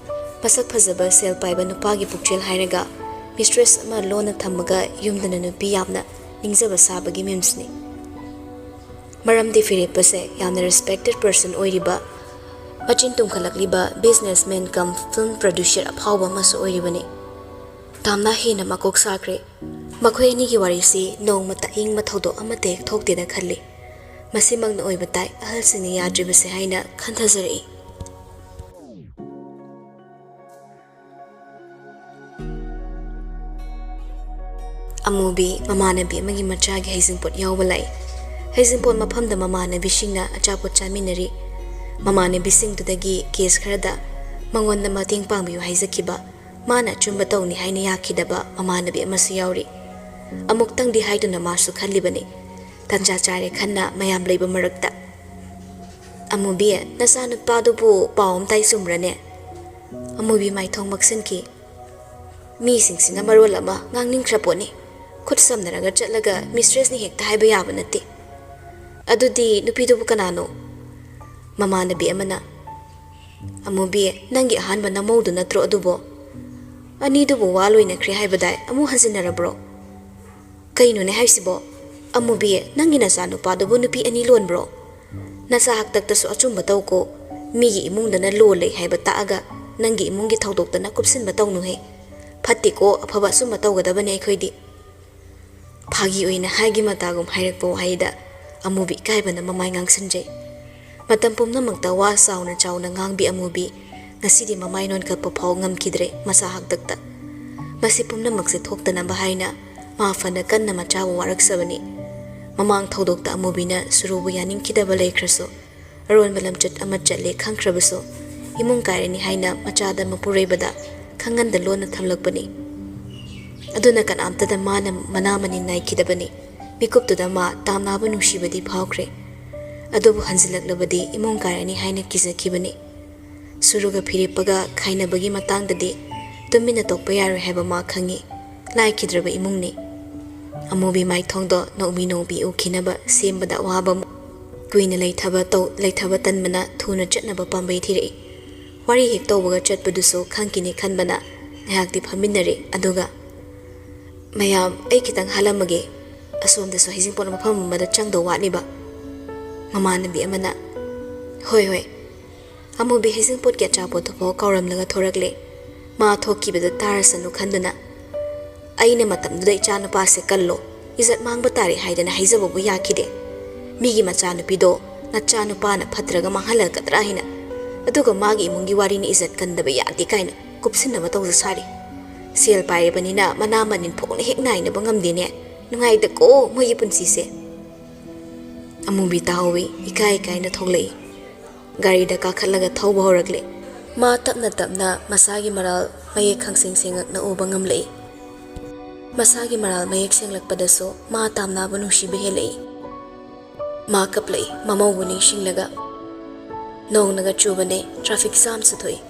ꯃꯁꯛ ꯐꯖꯕ, ꯁꯦꯜ ꯄꯥꯏꯕ ꯅꯨꯄꯥꯒꯤ ꯄꯨꯛꯆꯦꯜ ꯍꯥꯏꯔꯒ ꯃꯤꯁꯇ꯭ꯔꯦꯁ ꯑꯃ ꯂꯣꯟꯅ ꯊꯝꯃꯒ ꯌꯨꯝꯗꯅ ꯅꯨꯄꯤ ꯌꯥꯝꯅ ꯅꯤꯡꯖꯕ ꯁꯥꯕꯒꯤ ꯃꯤꯝꯁꯅꯤ꯫ ꯃꯔꯝꯗꯤ ꯐꯤꯔꯦꯞꯄꯁꯦ ꯌꯥꯝꯅ ꯔꯦꯁꯄꯦꯛꯇꯦꯠ ꯄꯔꯁꯟ ꯑꯣꯏꯔꯤꯕ, ꯃꯆꯤꯟ ꯇꯨꯝꯈꯠꯂꯛꯂꯤꯕ ꯕꯤꯖꯤꯅꯦꯁꯃꯦꯟ ꯀꯝ ꯐꯤꯜꯝ ꯄ꯭ꯔꯣꯗ꯭ꯌꯨꯁꯔ ꯑꯐꯥꯎꯕ ꯑꯃꯁꯨ ꯑꯣꯏꯔꯤꯕꯅꯤ꯫ ꯇꯥꯝꯅꯥ ꯍꯦꯟꯅ ꯃꯀꯣꯛ ꯁꯥꯈ꯭ꯔꯦ꯫ ꯃꯈꯣꯏ ꯑꯅꯤꯒꯤ ꯋꯥꯔꯤꯁꯤ ꯅꯣꯡꯃꯇ ꯑꯏꯪꯕ ꯊꯧꯗꯣꯛ ꯑꯃꯠꯇ ꯍꯦꯛ ꯊꯣꯛꯇꯦꯅ ꯈꯜꯂꯤ꯫ ꯃꯁꯤꯃꯛꯅ ꯑꯣꯏꯕ ꯇꯥꯏ ꯑꯍꯜꯁꯤꯡꯅ ꯌꯥꯗ꯭ꯔꯤꯕꯁꯦ ꯍꯥꯏꯅ ꯈꯟꯊꯖꯔꯛꯏ꯫ ꯑꯃꯨꯕꯤ ꯃꯃꯥꯟꯅꯕꯤ ꯑꯃꯒꯤ ꯃꯆꯥꯒꯤ ꯍꯩꯖꯤꯡꯄꯣꯠ ꯌꯥꯎꯕ ꯂꯥꯛꯏ꯫ ꯍꯩꯖꯤꯡꯄꯣꯠ ꯃꯐꯝꯗ ꯃꯃꯥꯟꯅꯕꯤꯁꯤꯡꯅ ꯑꯆꯥꯄꯣꯠ ꯆꯥꯃꯤꯟꯅꯔꯤ꯫ ꯃꯃꯥꯟꯅꯕꯤꯁꯤꯡꯗꯨꯗꯒꯤ ꯀꯦꯁ ꯈꯔꯗ ꯃꯉꯣꯟꯗ ꯃꯇꯦꯡ ꯄꯥꯡꯕꯤꯌꯨ ꯍꯥꯏꯖꯈꯤꯕ, ꯃꯥꯅ ꯑꯆꯨꯝꯕ ꯇꯧꯅꯤ ꯍꯥꯏꯅ ꯌꯥꯈꯤꯗꯕ ꯃꯃꯥꯟꯅꯕꯤ ꯑꯃꯁꯨ ꯌꯥꯎꯔꯤ꯫ ꯑꯃꯨꯛꯇꯪꯗꯤ ꯍꯥꯏꯗꯨꯅ ꯃꯥꯁꯨ ꯈꯜꯂꯤꯕꯅꯤ꯫ ꯇꯟꯖꯥ ꯆꯥꯔꯦ ꯈꯟꯅ ꯃꯌꯥꯝ ꯂꯩꯕ ꯃꯔꯛꯇ, "ꯑꯃꯨꯕꯤ, ꯅꯆꯥꯅꯨꯄꯥꯗꯨꯕꯨ ꯄꯥꯎ ꯑꯝꯇꯥꯏ ꯆꯨꯝꯕ꯭ꯔꯅꯦ?" ꯑꯃꯨꯕꯤ ꯃꯥꯏꯊꯣꯡ ꯃꯛꯁꯤꯟꯈꯤ꯫ "ꯃꯤꯁꯤꯡꯁꯤꯅ ꯃꯔꯣꯜ ꯑꯃ ꯉꯥꯡꯅꯤꯡꯈ꯭ꯔ ꯄꯣꯠꯅꯤ꯫ ꯈꯨꯠ ꯁꯝꯅꯔꯒ ꯆꯠꯂꯒ ꯃꯤꯁꯇ꯭ꯔꯦꯁꯅꯤ ꯍꯦꯛꯇ ꯍꯥꯏꯕ ꯌꯥꯕ ꯅꯠꯇꯦ꯫ ꯑꯗꯨꯗꯤ ꯅꯨꯄꯤꯗꯨꯕꯨ ꯀꯅꯥꯅꯣ?" ꯃꯃꯥꯟꯅꯕꯤ ꯑꯃꯅ, "ꯑꯃꯨꯕꯤ, ꯅꯪꯒꯤ ꯑꯍꯥꯟꯕ ꯅꯃꯧꯗꯨ ꯅꯠꯇ꯭ꯔꯣ ꯑꯗꯨꯕꯣ? ꯑꯅꯤꯗꯨꯕꯨ ꯋꯥ ꯂꯣꯏꯅꯈ꯭ꯔꯦ ꯍꯥꯏꯕꯗꯥꯏ, ꯑꯃꯨꯛ ꯍꯟꯖꯤꯟꯅꯔꯕ꯭ꯔꯣ?" "ꯀꯩꯅꯣꯅꯦ ꯍꯥꯏꯁꯤꯕꯣ? ꯑꯃꯨꯕꯤ, ꯅꯪꯒꯤ ꯅꯆꯥꯅꯨꯄꯥꯗꯨꯕꯨ ꯅꯨꯄꯤ ꯑꯅꯤ ꯂꯣꯟꯕ꯭ꯔꯣ? ꯅꯆꯥ ꯍꯥꯛꯇꯛꯇꯁꯨ ꯑꯆꯨꯝꯕ ꯇꯧꯀꯣ꯫ ꯃꯤꯒꯤ ꯏꯃꯨꯡꯗꯅ ꯂꯣ ꯂꯩ ꯍꯥꯏꯕ ꯇꯥꯛꯑꯒ ꯅꯪꯒꯤ ꯏꯃꯨꯡꯒꯤ ꯊꯧꯗꯣꯛꯇꯅ ꯀꯨꯞꯁꯤꯟꯕ ꯇꯧꯅꯨꯍꯦ꯫ ꯐꯠꯇꯦꯀꯣ, ꯑꯐꯕ ꯑꯆꯨꯝꯕ ꯇꯧꯒꯗꯕꯅꯦ ꯑꯩꯈꯣꯏꯗꯤ꯫" ꯐꯥꯒꯤ ꯑꯣꯏꯅ ꯍꯥꯏꯒꯤ ꯃꯇꯥꯒꯨꯝ ꯍꯥꯏꯔꯛꯄ ꯋꯥꯍꯩꯗ ꯑꯃꯨꯕꯤ ꯏꯀꯥꯏꯕꯅ ꯃꯃꯥꯏ ꯉꯥꯡꯁꯤꯟꯖꯩ꯫ ꯃꯇꯝ ꯄꯨꯝꯅꯃꯛꯇ ꯋꯥ ꯆꯥꯎꯅ ꯆꯥꯎꯅ ꯉꯥꯡꯕꯤ ꯑꯃꯨꯕꯤ ꯉꯁꯤꯗꯤ ꯃꯃꯥꯏ ꯅꯣꯟꯈꯠꯄ ꯐꯥꯎ ꯉꯝꯈꯤꯗ꯭ꯔꯦ ꯃꯁꯥ ꯍꯥꯛꯇꯛꯇ꯫ ꯃꯁꯤ ꯄꯨꯝꯅꯃꯛꯁꯦ ꯊꯣꯛꯇꯅꯕ ꯍꯥꯏꯅ ꯃꯥ ꯐꯅ ꯀꯟꯅ ꯃꯆꯥꯕꯨ ꯋꯥꯔꯛꯆꯕꯅꯤ꯫ ꯃꯃꯥꯡ ꯊꯧꯗꯣꯛꯇ ꯑꯃꯨꯕꯤꯅ ꯁꯨꯔꯨꯕꯨ ꯌꯥꯅꯤꯡꯈꯤꯗꯕ ꯂꯩꯈ꯭ꯔꯁꯨ, ꯑꯔꯣꯟꯕ ꯂꯝꯆꯠ ꯑꯃ ꯆꯠꯂꯦ ꯈꯪꯈ꯭ꯔꯕꯁꯨ, ꯏꯃꯨꯡ ꯀꯥꯏꯔꯅꯤ ꯍꯥꯏꯅ ꯃꯆꯥꯗ ꯃꯄꯨꯔꯣꯏꯕꯗ ꯈꯪꯍꯟꯗ ꯂꯣꯟꯅ ꯊꯝꯂꯛꯄꯅꯤ꯫ ꯑꯗꯨꯅ ꯀꯅꯥꯝꯇꯗ ꯃꯥꯅ ꯃꯅꯥ ꯃꯅꯤꯟ ꯅꯥꯏꯈꯤꯗꯕꯅꯤ꯫ ꯃꯤꯀꯨꯞꯇꯨꯗ ꯃꯥ ꯇꯥꯝꯅꯥꯕꯨ ꯅꯨꯡꯁꯤꯕꯗꯤ ꯐꯥꯎꯈ꯭ꯔꯦ꯫ ꯑꯗꯨꯕꯨ ꯍꯟꯖꯤꯜꯂꯛꯂꯕꯗꯤ ꯏꯃꯨꯡ ꯀꯥꯏꯔꯅꯤ ꯍꯥꯏꯅ ꯀꯤꯖꯈꯤꯕꯅꯤ꯫ ꯁꯨꯔꯨꯒ ꯐꯤꯔꯦꯞꯄꯒ ꯈꯥꯏꯅꯕꯒꯤ ꯃꯇꯥꯡꯗꯗꯤ ꯇꯨꯃꯤꯟꯅ ꯇꯣꯛꯄ ꯌꯥꯔꯣꯏ ꯍꯥꯏꯕ ꯃꯥ ꯈꯪꯏ꯫ ꯂꯥꯏꯈꯤꯗ꯭ꯔꯕ ꯏꯃꯨꯡꯅꯤ꯫ ꯑꯃꯨꯕꯤ ꯃꯥꯏꯊꯣꯡꯗꯣ ꯅꯣꯡꯃꯤ ꯅꯣꯡꯕꯤ ꯎꯈꯤꯅꯕ ꯁꯦꯝꯕꯗ ꯑꯋꯥꯕ ꯑꯃ꯫ ꯀꯨꯏꯅ ꯂꯩꯊꯕ ꯇꯧ-, ꯂꯩꯊꯕ ꯇꯟꯕꯅ ꯊꯨꯅ ꯆꯠꯅꯕ ꯄꯥꯝꯕꯩ ꯊꯤꯔꯛꯏ꯫ ꯋꯥꯔꯤ ꯍꯦꯛ ꯇꯧꯕꯒ ꯆꯠꯄꯗꯨꯁꯨ ꯈꯪꯈꯤꯅꯤ ꯈꯟꯕꯅ ꯉꯥꯏꯍꯥꯛꯇꯤ ꯐꯝꯃꯤꯟꯅꯔꯦ꯫ ꯑꯗꯨꯒ, "ꯃꯌꯥꯝ, ꯑꯩ ꯈꯤꯇꯪ ꯍꯥꯜꯂꯝꯃꯒꯦ꯫ ꯑꯁꯣꯝꯗꯁꯨ ꯍꯩꯖꯤꯡꯄꯣꯠ ꯃꯐꯝ ꯑꯃꯗ ꯆꯪꯗꯧ ꯋꯥꯠꯂꯤꯕ꯫" ꯃꯃꯥꯟꯅꯕꯤ ꯑꯃꯅ, "ꯍꯣꯏ, ꯍꯣꯏ꯫" ꯑꯃꯨꯕꯤ ꯍꯩꯖꯤꯡꯄꯣꯠꯀꯤ ꯑꯆꯥꯄꯣꯠꯇꯨꯐꯥꯎ ꯀꯥꯎꯔꯝꯂꯒ ꯊꯣꯔꯛꯂꯦ꯫ ꯃꯥ ꯊꯣꯛꯈꯤꯕꯗꯨ ꯇꯥꯔꯁꯅꯨ ꯈꯟꯗꯨꯅ, "ꯑꯩꯅ ꯃꯇꯝꯗꯨꯗ ꯏꯆꯥꯅꯨꯄꯥꯁꯦ ꯀꯜꯂꯣ, ꯏꯖꯠ ꯃꯥꯡꯕ ꯇꯥꯔꯦ ꯍꯥꯏꯗꯅ ꯍꯥꯏꯖꯕꯕꯨ ꯌꯥꯈꯤꯗꯦ꯫ ꯃꯤꯒꯤ ꯃꯆꯥꯅꯨꯄꯤꯗꯣ ꯅꯆꯥꯅꯨꯄꯥꯅ ꯐꯠꯇ꯭ꯔꯒ ꯃꯥꯡꯍꯜꯂꯛꯀꯗ꯭ꯔꯥ ꯍꯥꯏꯅ꯫ ꯑꯗꯨꯒ ꯃꯥꯒꯤ ꯏꯃꯨꯡꯒꯤ ꯋꯥꯔꯤꯅ ꯏꯖꯠ ꯀꯟꯗꯕ ꯌꯥꯗꯦ ꯀꯥꯏꯅ ꯀꯨꯞꯁꯤꯟꯅꯕ ꯇꯧꯖ ꯁꯥꯔꯤ꯫ ꯁꯦꯜ ꯄꯥꯏꯔꯕꯅꯤꯅ ꯃꯅꯥ ꯃꯅꯤꯟ ꯐꯥꯎꯅ ꯍꯦꯛ ꯅꯥꯏꯅꯕ ꯉꯝꯗꯦꯅꯦ꯫ ꯅꯨꯡꯉꯥꯏꯇꯀꯣ ꯃꯣꯏꯒꯤ ꯄꯨꯟꯁꯤꯁꯦ꯫" ꯑꯃꯨꯕꯤ ꯇꯥꯍꯧꯏ, ꯏꯀꯥꯏ ꯏꯀꯥꯏꯅ ꯊꯣꯛꯂꯛꯏ꯫ ꯒꯥꯔꯤꯗ ꯀꯥꯈꯠꯂꯒ ꯊꯧꯕ ꯍꯧꯔꯛꯂꯦ꯫ ꯃꯥ ꯇꯞꯅ ꯇꯞꯅ ꯃꯁꯥꯒꯤ ꯃꯔꯥꯜ ꯃꯌꯦꯛ ꯈꯪꯁꯦꯡ ꯁꯦꯡꯉꯛꯅ ꯎꯕ ꯉꯝꯂꯛꯏ꯫ ꯃꯁꯥꯒꯤ ꯃꯔꯥꯜ ꯃꯌꯦꯛ ꯁꯦꯡꯂꯛꯄꯗꯁꯨ ꯃꯥ ꯇꯥꯝꯅꯥꯕ ꯅꯨꯡꯁꯤꯕ ꯍꯦꯜꯂꯛꯏ꯫ ꯃꯥ ꯀꯞꯂꯛꯏ, ꯃꯃꯧꯕꯨ ꯅꯤꯡꯁꯤꯡꯂꯒ꯫ ꯅꯣꯡꯅꯒ ꯆꯨꯕꯅꯦ, ꯇ꯭ꯔꯥꯐꯤꯛ ꯖꯥꯝꯁꯨ ꯊꯣꯛꯏ꯫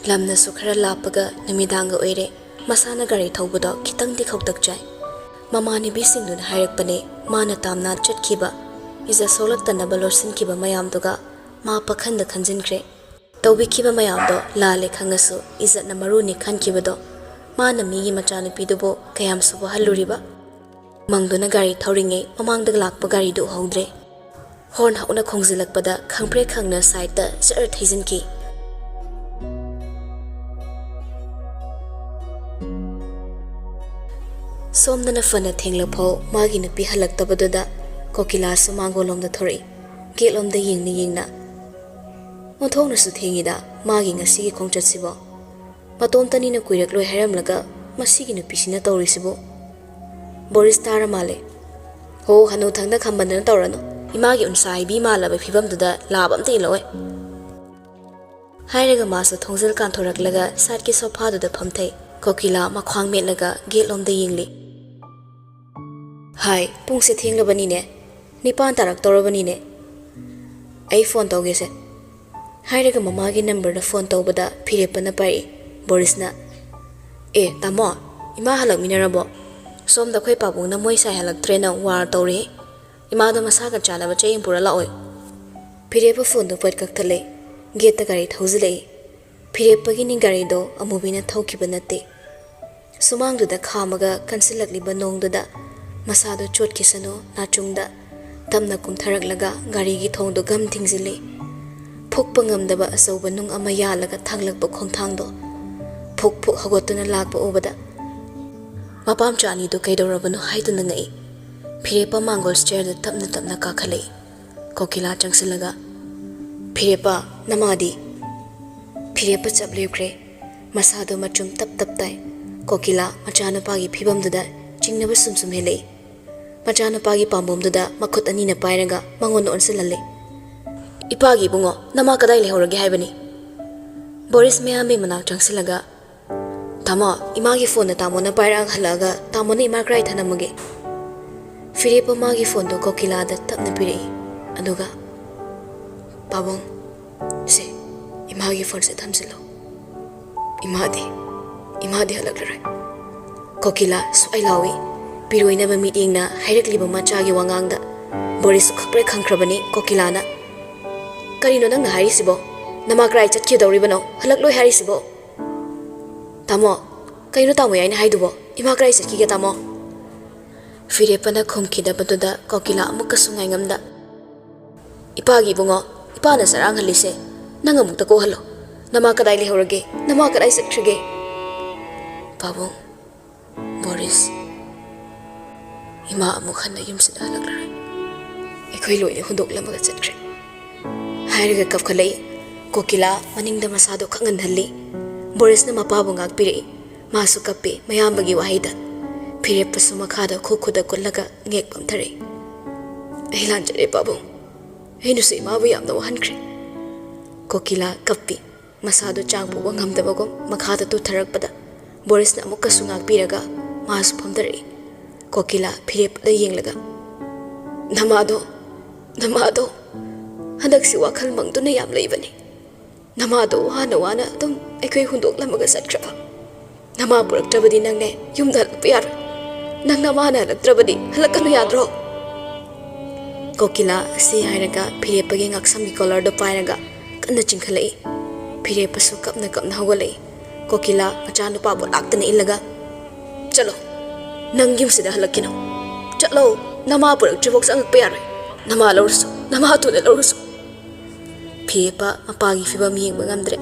ꯂꯝꯅꯁꯨ ꯈꯔ ꯂꯥꯞꯄꯒ ꯅꯨꯃꯤꯗꯥꯡꯒ ꯑꯣꯏꯔꯦ꯫ ꯃꯁꯥꯅ ꯒꯥꯔꯤ ꯊꯧꯕꯗꯣ ꯈꯤꯇꯪꯗꯤ ꯈꯧꯇꯛ ꯆꯥꯏ꯫ ꯃꯃꯥꯟꯅꯕꯤꯁꯤꯡꯗꯨꯅ ꯍꯥꯏꯔꯛꯄꯅꯦ, ꯃꯥꯅ ꯇꯥꯝꯅ ꯆꯠꯈꯤꯕ, ꯏꯖꯠ ꯁꯣꯛꯂꯛꯇꯅꯕ ꯂꯣꯠꯁꯤꯟꯈꯤꯕ ꯃꯌꯥꯝꯗꯨꯒ ꯃꯥ ꯄꯥꯈꯟꯗ ꯈꯟꯖꯤꯟꯈ꯭ꯔꯦ꯫ ꯇꯧꯕꯤꯈꯤꯕ ꯃꯌꯥꯝꯗꯣ ꯂꯥꯜꯂꯦ ꯈꯪꯉꯁꯨ ꯏꯖꯠꯅ ꯃꯔꯨꯅꯤ ꯈꯟꯈꯤꯕꯗꯨꯕꯨ ꯃꯥꯅ ꯃꯤꯒꯤ ꯃꯆꯥꯅꯨꯄꯤꯗꯨꯕꯨ ꯀꯌꯥꯝꯁꯨ ꯋꯥꯍꯜꯂꯨꯔꯤꯕ? ꯃꯪꯗꯨꯅ ꯒꯥꯔꯤ ꯊꯧꯔꯤꯉꯩ ꯃꯃꯥꯡꯗ ꯂꯥꯛꯄ ꯒꯥꯔꯤꯗꯨ ꯎꯍꯧꯗ꯭ꯔꯦ꯫ ꯍꯣꯔꯟ ꯍꯧꯅ ꯈꯣꯡꯖꯤꯜꯂꯛꯄꯗ ꯈꯪꯄ꯭ꯔꯦꯛ ꯈꯪꯅ ꯁꯥꯏꯠꯇ ꯖꯔ ꯊꯩꯖꯤꯟꯈꯤ꯫ ꯁꯣꯝꯗꯅ ꯐꯅ ꯊꯦꯡꯂꯐꯥꯎ ꯃꯥꯒꯤ ꯅꯨꯄꯤ ꯍꯜꯂꯛꯇꯕꯗꯨꯗ ꯀꯣꯀꯤꯂꯥꯁꯨ ꯃꯥꯡꯒꯣꯜꯂꯣꯝꯗ ꯊꯣꯔꯛꯏ꯫ ꯒꯦꯠꯂꯣꯝꯗ ꯌꯦꯡꯅ ꯌꯦꯡꯅ, "ꯑꯣꯟꯊꯣꯛꯅꯁꯨ ꯊꯦꯡꯉꯤꯗ, ꯃꯥꯒꯤ ꯉꯁꯤꯒꯤ ꯈꯣꯡꯆꯠꯁꯤꯕꯣ꯫ ꯃꯇꯣꯝꯇꯅꯤꯅ ꯀꯨꯏꯔꯛꯂꯣꯏ ꯍꯥꯏꯔꯝꯂꯒ ꯃꯁꯤꯒꯤ ꯅꯨꯄꯤꯁꯤꯅ ꯇꯧꯔꯤꯁꯤꯕꯨ꯫" ꯕꯣꯔꯤꯁ ꯇꯥꯔ ꯃꯥꯜꯂꯦ꯫ "ꯍꯣ, ꯍꯅꯨ ꯊꯪꯗ ꯈꯝꯕꯟꯗꯅ ꯇꯧꯔꯅꯨ꯫ ꯏꯃꯥꯒꯤ ꯎꯟꯁꯥ ꯍꯩꯕꯤ ꯃꯥꯜꯂꯕ ꯐꯤꯕꯝꯗꯨꯗ ꯂꯥꯕ ꯑꯝꯇ ꯏꯜꯂꯛꯑꯣꯏ꯫" ꯍꯥꯏꯔꯒ ꯃꯥꯁꯨ ꯊꯣꯡꯖꯤꯜ ꯀꯥꯟꯊꯣꯔꯛꯂꯒ ꯁꯥꯏꯠꯀꯤ ꯁꯣꯐꯥꯗꯨꯗ ꯐꯝꯊꯩ꯫ ꯀꯣꯀꯤꯂꯥ ꯃꯈ꯭ꯋꯥꯡ ꯃꯦꯠꯂꯒ ꯒꯦꯠꯂꯣꯝꯗ ꯌꯦꯡꯂꯤ꯫ "ꯍꯥꯏ, ꯄꯨꯡꯁꯦ ꯊꯦꯡꯂꯕꯅꯤꯅꯦ, ꯅꯤꯄꯥꯟ ꯇꯥꯔꯛꯇꯧꯔꯕꯅꯤꯅꯦ꯫ ꯑꯩ ꯐꯣꯟ ꯇꯧꯒꯦꯁꯦ꯫" ꯍꯥꯏꯔꯒ ꯃꯃꯥꯒꯤ ꯅꯝꯕꯔꯗ ꯐꯣꯟ ꯇꯧꯕꯗ ꯐꯤꯔꯦꯞꯄꯅ ꯄꯥꯏꯔꯛꯏ꯫ ꯕꯣꯔꯤꯁꯅ, "ꯑꯦ ꯇꯥꯃꯣ, ꯏꯃꯥ ꯍꯜꯂꯛꯃꯤꯟꯅꯔꯕꯣ? ꯁꯣꯝꯗ ꯑꯩꯈꯣꯏ ꯄꯥꯕꯨꯡꯅ ꯃꯣꯏ ꯁꯥꯏ ꯍꯜꯂꯛꯇ꯭ꯔꯦꯅ ꯋꯥꯔ ꯇꯧꯔꯤ꯫ ꯏꯃꯥꯗꯣ ꯃꯁꯥꯒ ꯆꯥꯟꯅꯕ ꯆꯌꯦꯡ ꯄꯨꯔ ꯂꯥꯛꯑꯣꯏ꯫" ꯐꯤꯔꯦꯞꯄ ꯐꯣꯟꯗꯣ ꯄꯠ ꯀꯛꯊꯠꯂꯦ꯫ ꯒꯦꯠꯇ ꯒꯥꯔꯤ ꯊꯧꯖꯤꯜꯂꯛꯏ꯫ ꯐꯤꯔꯦꯞꯄꯒꯤꯅꯤ ꯒꯥꯔꯤꯗꯣ, ꯑꯃꯨꯕꯤꯅ ꯊꯧꯈꯤꯕ ꯅꯠꯇꯦ꯫ ꯁꯨꯃꯥꯡꯗꯨꯗ ꯈꯥꯝꯃꯒ ꯀꯟꯁꯤꯜꯂꯛꯂꯤꯕ ꯅꯣꯡꯗꯨꯗ ꯃꯁꯥꯗꯣ ꯆꯣꯠꯈꯤꯁꯅꯨ ꯅꯥꯆꯨꯡꯗ ꯇꯞꯅ ꯀꯨꯝꯊꯔꯛꯂꯒ ꯒꯥꯔꯤꯒꯤ ꯊꯣꯡꯗꯣ ꯒꯝ ꯊꯤꯡꯖꯤꯜꯂꯤ꯫ ꯐꯨꯛꯄ ꯉꯝꯗꯕ ꯑꯆꯧꯕ ꯅꯨꯡ ꯑꯃ ꯌꯥꯜꯂꯒ ꯊꯥꯡꯂꯛꯄ ꯈꯣꯡꯊꯥꯡꯗꯣ ꯐꯨꯛ ꯐꯨꯛ ꯍꯧꯒꯠꯇꯨꯅ ꯂꯥꯛꯄ ꯎꯕꯗ ꯃꯄꯥꯝꯆꯥ ꯑꯅꯤꯗꯨ ꯀꯩꯗꯧꯔꯕꯅꯣ ꯍꯥꯏꯗꯨꯅ ꯉꯛꯏ꯫ ꯐꯤꯔꯦꯞꯄ ꯃꯥꯡꯒꯣꯜ ꯁ꯭ꯇꯦꯌꯔꯗ ꯇꯞꯅ ꯇꯞꯅ ꯀꯥꯈꯠꯂꯛꯏ꯫ ꯀꯣꯀꯤꯂꯥ ꯆꯪꯁꯤꯜꯂꯒ, "ꯐꯤꯔꯦꯞꯄ, ꯅꯃꯥꯗꯤ?" ꯐꯤꯔꯦꯞꯄ ꯆꯞ ꯂꯦꯞꯈ꯭ꯔꯦ꯫ ꯃꯁꯥꯗꯣ ꯃꯆꯨꯝ ꯇꯞ ꯇꯞ ꯇꯥꯏ꯫ ꯀꯣꯀꯤꯂꯥ ꯃꯆꯥꯅꯨꯄꯥꯒꯤ ꯐꯤꯕꯝꯗꯨꯗ ꯆꯤꯡꯅꯕ ꯁꯨꯝ ꯁꯨꯝ ꯍꯦꯜꯂꯛꯏ꯫ ꯃꯆꯥꯅꯨꯄꯥꯒꯤ ꯄꯥꯝꯕꯣꯝꯗꯨꯗ ꯃꯈꯨꯠ ꯑꯅꯤꯅ ꯄꯥꯏꯔꯒ ꯃꯉꯣꯟꯗ ꯑꯣꯟꯁꯤꯜꯍꯜꯂꯦ꯫ "ꯏꯄꯥꯒꯤ ꯏꯕꯨꯡꯉꯣ, ꯅꯃꯥ ꯀꯗꯥꯏ ꯂꯩꯍꯧꯔꯒꯦ ꯍꯥꯏꯕꯅꯤ?" ꯕꯣꯔꯤꯁ ꯃꯌꯥꯝꯕꯩ ꯃꯅꯥꯛ ꯆꯪꯁꯤꯜꯂꯒ, "ꯇꯥꯃꯣ, ꯏꯃꯥꯒꯤ ꯐꯣꯟꯗ ꯇꯥꯃꯣꯅ ꯄꯥꯏꯔꯛꯑꯒ ꯍꯜꯂꯛꯑꯒ ꯇꯥꯃꯣꯅ ꯏꯃꯥ ꯀꯗꯥꯏ ꯊꯅꯝꯃꯒꯦ?" ꯐꯤꯔꯦꯞꯄ ꯃꯥꯒꯤ ꯐꯣꯟꯗꯣ ꯀꯣꯀꯤꯂꯥꯗ ꯇꯞꯅ ꯄꯤꯔꯛꯏ꯫ ꯑꯗꯨꯒ, "ꯄꯥꯕꯨꯡ, ꯁꯦ, ꯏꯃꯥꯒꯤ ꯐꯣꯟꯁꯦ ꯊꯝꯖꯤꯜꯂꯣ꯫ ꯏꯃꯥꯗꯤ, ꯏꯃꯥꯗꯤ ꯍꯜꯂꯛꯂꯔꯣꯏ꯫" ꯀꯣꯀꯤꯂꯥ ꯁ꯭ꯋꯥꯏ ꯂꯥꯎꯏ꯫ ꯄꯤꯔꯣꯏꯅꯕ ꯃꯤꯠꯌꯦꯡꯅ ꯍꯥꯏꯔꯛꯂꯤꯕ ꯃꯆꯥꯒꯤ ꯋꯥꯉꯥꯡꯗ ꯕꯣꯔꯤꯁꯁꯨ ꯈꯪꯄ꯭ꯔꯦꯛ ꯈꯪꯈ꯭ꯔꯕꯅꯤ ꯀꯣꯀꯤꯂꯥꯅ꯫ "ꯀꯔꯤꯅꯣ ꯅꯪꯅ ꯍꯥꯏꯔꯤꯁꯤꯕꯣ? ꯅꯃꯥ ꯀꯗꯥꯏ ꯆꯠꯈꯤꯗꯧꯔꯤꯕꯅꯣ? ꯍꯜꯂꯛꯂꯣꯏ ꯍꯥꯏꯔꯤꯁꯤꯕꯣ?" "ꯇꯥꯃꯣ, ꯀꯩꯅꯣ ꯇꯥꯃꯣ ꯌꯥꯏꯅ ꯍꯥꯏꯗꯨꯕꯣ? ꯏꯃꯥ ꯀꯗꯥꯏ ꯆꯠꯈꯤꯒꯦ ꯇꯥꯃꯣ?" ꯐꯤꯔꯦꯞꯄꯅ ꯈꯨꯝꯈꯤꯗꯕꯗꯨꯗ ꯀꯣꯀꯤꯂꯥ ꯑꯃꯨꯛꯀꯁꯨ ꯉꯥꯏꯉꯝꯗ, "ꯏꯄꯥꯒꯤ ꯏꯕꯨꯡꯉꯣ, ꯏꯄꯥꯅ ꯆꯔꯥꯡꯍꯜꯂꯤꯁꯦ ꯅꯪ ꯑꯃꯨꯛꯇ ꯀꯣꯛꯍꯜꯂꯣ꯫ ꯅꯃꯥ ꯀꯗꯥꯏ ꯂꯩꯍꯧꯔꯒꯦ? ꯅꯃꯥ ꯀꯗꯥꯏ ꯆꯠꯈ꯭ꯔꯒꯦ?" "ꯄꯥꯕꯨꯡ, ꯕꯣꯔꯤꯁ, ꯏꯃꯥ ꯑꯃꯨꯛ ꯍꯟꯅ ꯌꯨꯝꯁꯤꯗ ꯍꯜꯂꯛꯂꯔꯣꯏ꯫ ꯑꯩꯈꯣꯏ ꯂꯣꯏꯅ ꯍꯨꯟꯗꯣꯛꯂꯝꯃꯒ ꯆꯠꯈ꯭ꯔꯦ꯫" ꯍꯥꯏꯔꯒ ꯀꯞꯈꯠꯂꯛꯏ꯫ ꯀꯣꯀꯤꯂꯥ ꯃꯅꯤꯡꯗ ꯃꯁꯥꯗꯣ ꯈꯪꯍꯟꯍꯜꯂꯤ꯫ ꯕꯣꯔꯤꯁꯅ ꯃꯄꯥꯕꯨ ꯉꯥꯛꯄꯤꯔꯛꯏ꯫ ꯃꯥꯁꯨ ꯀꯞꯄꯤ ꯃꯌꯥꯝꯕꯒꯤ ꯋꯥꯍꯩꯗ꯫ ꯐꯤꯔꯦꯞꯄꯁꯨ ꯃꯈꯥꯗ ꯈꯨ ꯈꯨꯗ ꯀꯨꯜꯂꯒ ꯉꯦꯛ ꯄꯝꯊꯔꯛꯏ꯫ "ꯑꯩ ꯂꯥꯟꯖꯔꯦ ꯄꯥꯕꯨꯡ꯫ ꯑꯩꯅꯁꯨ ꯏꯃꯥꯕꯨ ꯌꯥꯝꯅ ꯋꯥꯍꯟꯈ꯭ꯔꯦ꯫" ꯀꯣꯀꯤꯂꯥ ꯀꯞꯄꯤ꯫ ꯃꯁꯥꯗꯨ ꯆꯥꯡ ꯄꯨꯕ ꯉꯝꯗꯕꯒꯨꯝ ꯃꯈꯥꯗ ꯇꯨꯊꯔꯛꯄꯗ ꯕꯣꯔꯤꯁꯅ ꯑꯃꯨꯛꯀꯁꯨ ꯉꯥꯛꯄꯤꯔꯒ ꯃꯥꯁꯨ ꯐꯝꯊꯔꯛꯏ꯫ ꯀꯣꯀꯤꯂꯥ ꯐꯤꯔꯦꯞꯄꯗ ꯌꯦꯡꯂꯒ, "ꯅꯃꯥꯗꯣ, ꯅꯃꯥꯗꯣ ꯍꯟꯗꯛꯁꯤ ꯋꯥꯈꯜ ꯃꯪꯗꯨꯅ ꯌꯥꯝ ꯂꯩꯕꯅꯤ꯫ ꯅꯃꯥꯗꯣ ꯋꯥꯅ ꯋꯥꯅ ꯑꯗꯨꯝ ꯑꯩꯈꯣꯏ ꯍꯨꯟꯗꯣꯛꯂꯝꯃꯒ ꯆꯠꯈ꯭ꯔꯕ꯫ ꯅꯃꯥ ꯄꯨꯔꯛꯇ꯭ꯔꯕꯗꯤ ꯅꯪꯅꯦ ꯌꯨꯝꯗ ꯍꯜꯂꯛꯄ ꯌꯥꯔꯣꯏ꯫ ꯅꯪ ꯅꯃꯥꯅ ꯍꯜꯂꯛꯇ꯭ꯔꯕꯗꯤ ꯍꯜꯂꯛꯀꯅꯨ ꯌꯥꯗ꯭ꯔꯣ?" ꯀꯣꯀꯤꯂꯥ ꯑꯁꯤ ꯍꯥꯏꯔꯒ ꯐꯤꯔꯦꯞꯄꯒꯤ ꯉꯛꯁꯝꯒꯤ ꯀꯣꯂꯔꯗꯣ ꯄꯥꯏꯔꯒ ꯀꯟꯅ ꯆꯤꯡꯈꯠꯂꯛꯏ꯫ ꯐꯤꯔꯦꯞꯄꯁꯨ ꯀꯞꯅ ꯀꯞꯅ ꯍꯧꯒꯠꯂꯛꯏ꯫ ꯀꯣꯀꯤꯂꯥ ꯃꯆꯥꯅꯨꯄꯥꯕꯨ ꯂꯥꯛꯇꯅ ꯏꯜꯂꯒ, ꯆꯠꯂꯣ, ꯅꯪ ꯌꯨꯝꯁꯤꯗ ꯍꯜꯂꯛꯈꯤꯅꯣ꯫ ꯆꯠꯂꯣ, ꯅꯃꯥ ꯄꯨꯔꯛꯇ꯭ꯔꯤꯐꯥꯎ ꯆꯪꯉꯛꯄ ꯌꯥꯔꯣꯏ꯫ ꯅꯃꯥ ꯂꯧꯔꯁꯨ, ꯅꯃꯥ ꯊꯨꯅ ꯂꯧꯔꯁꯨ꯫ ꯐꯤꯔꯦꯞꯄ ꯃꯄꯥꯒꯤ ꯐꯤꯕꯝ ꯌꯦꯡꯕ ꯉꯝꯗ꯭ꯔꯦ꯫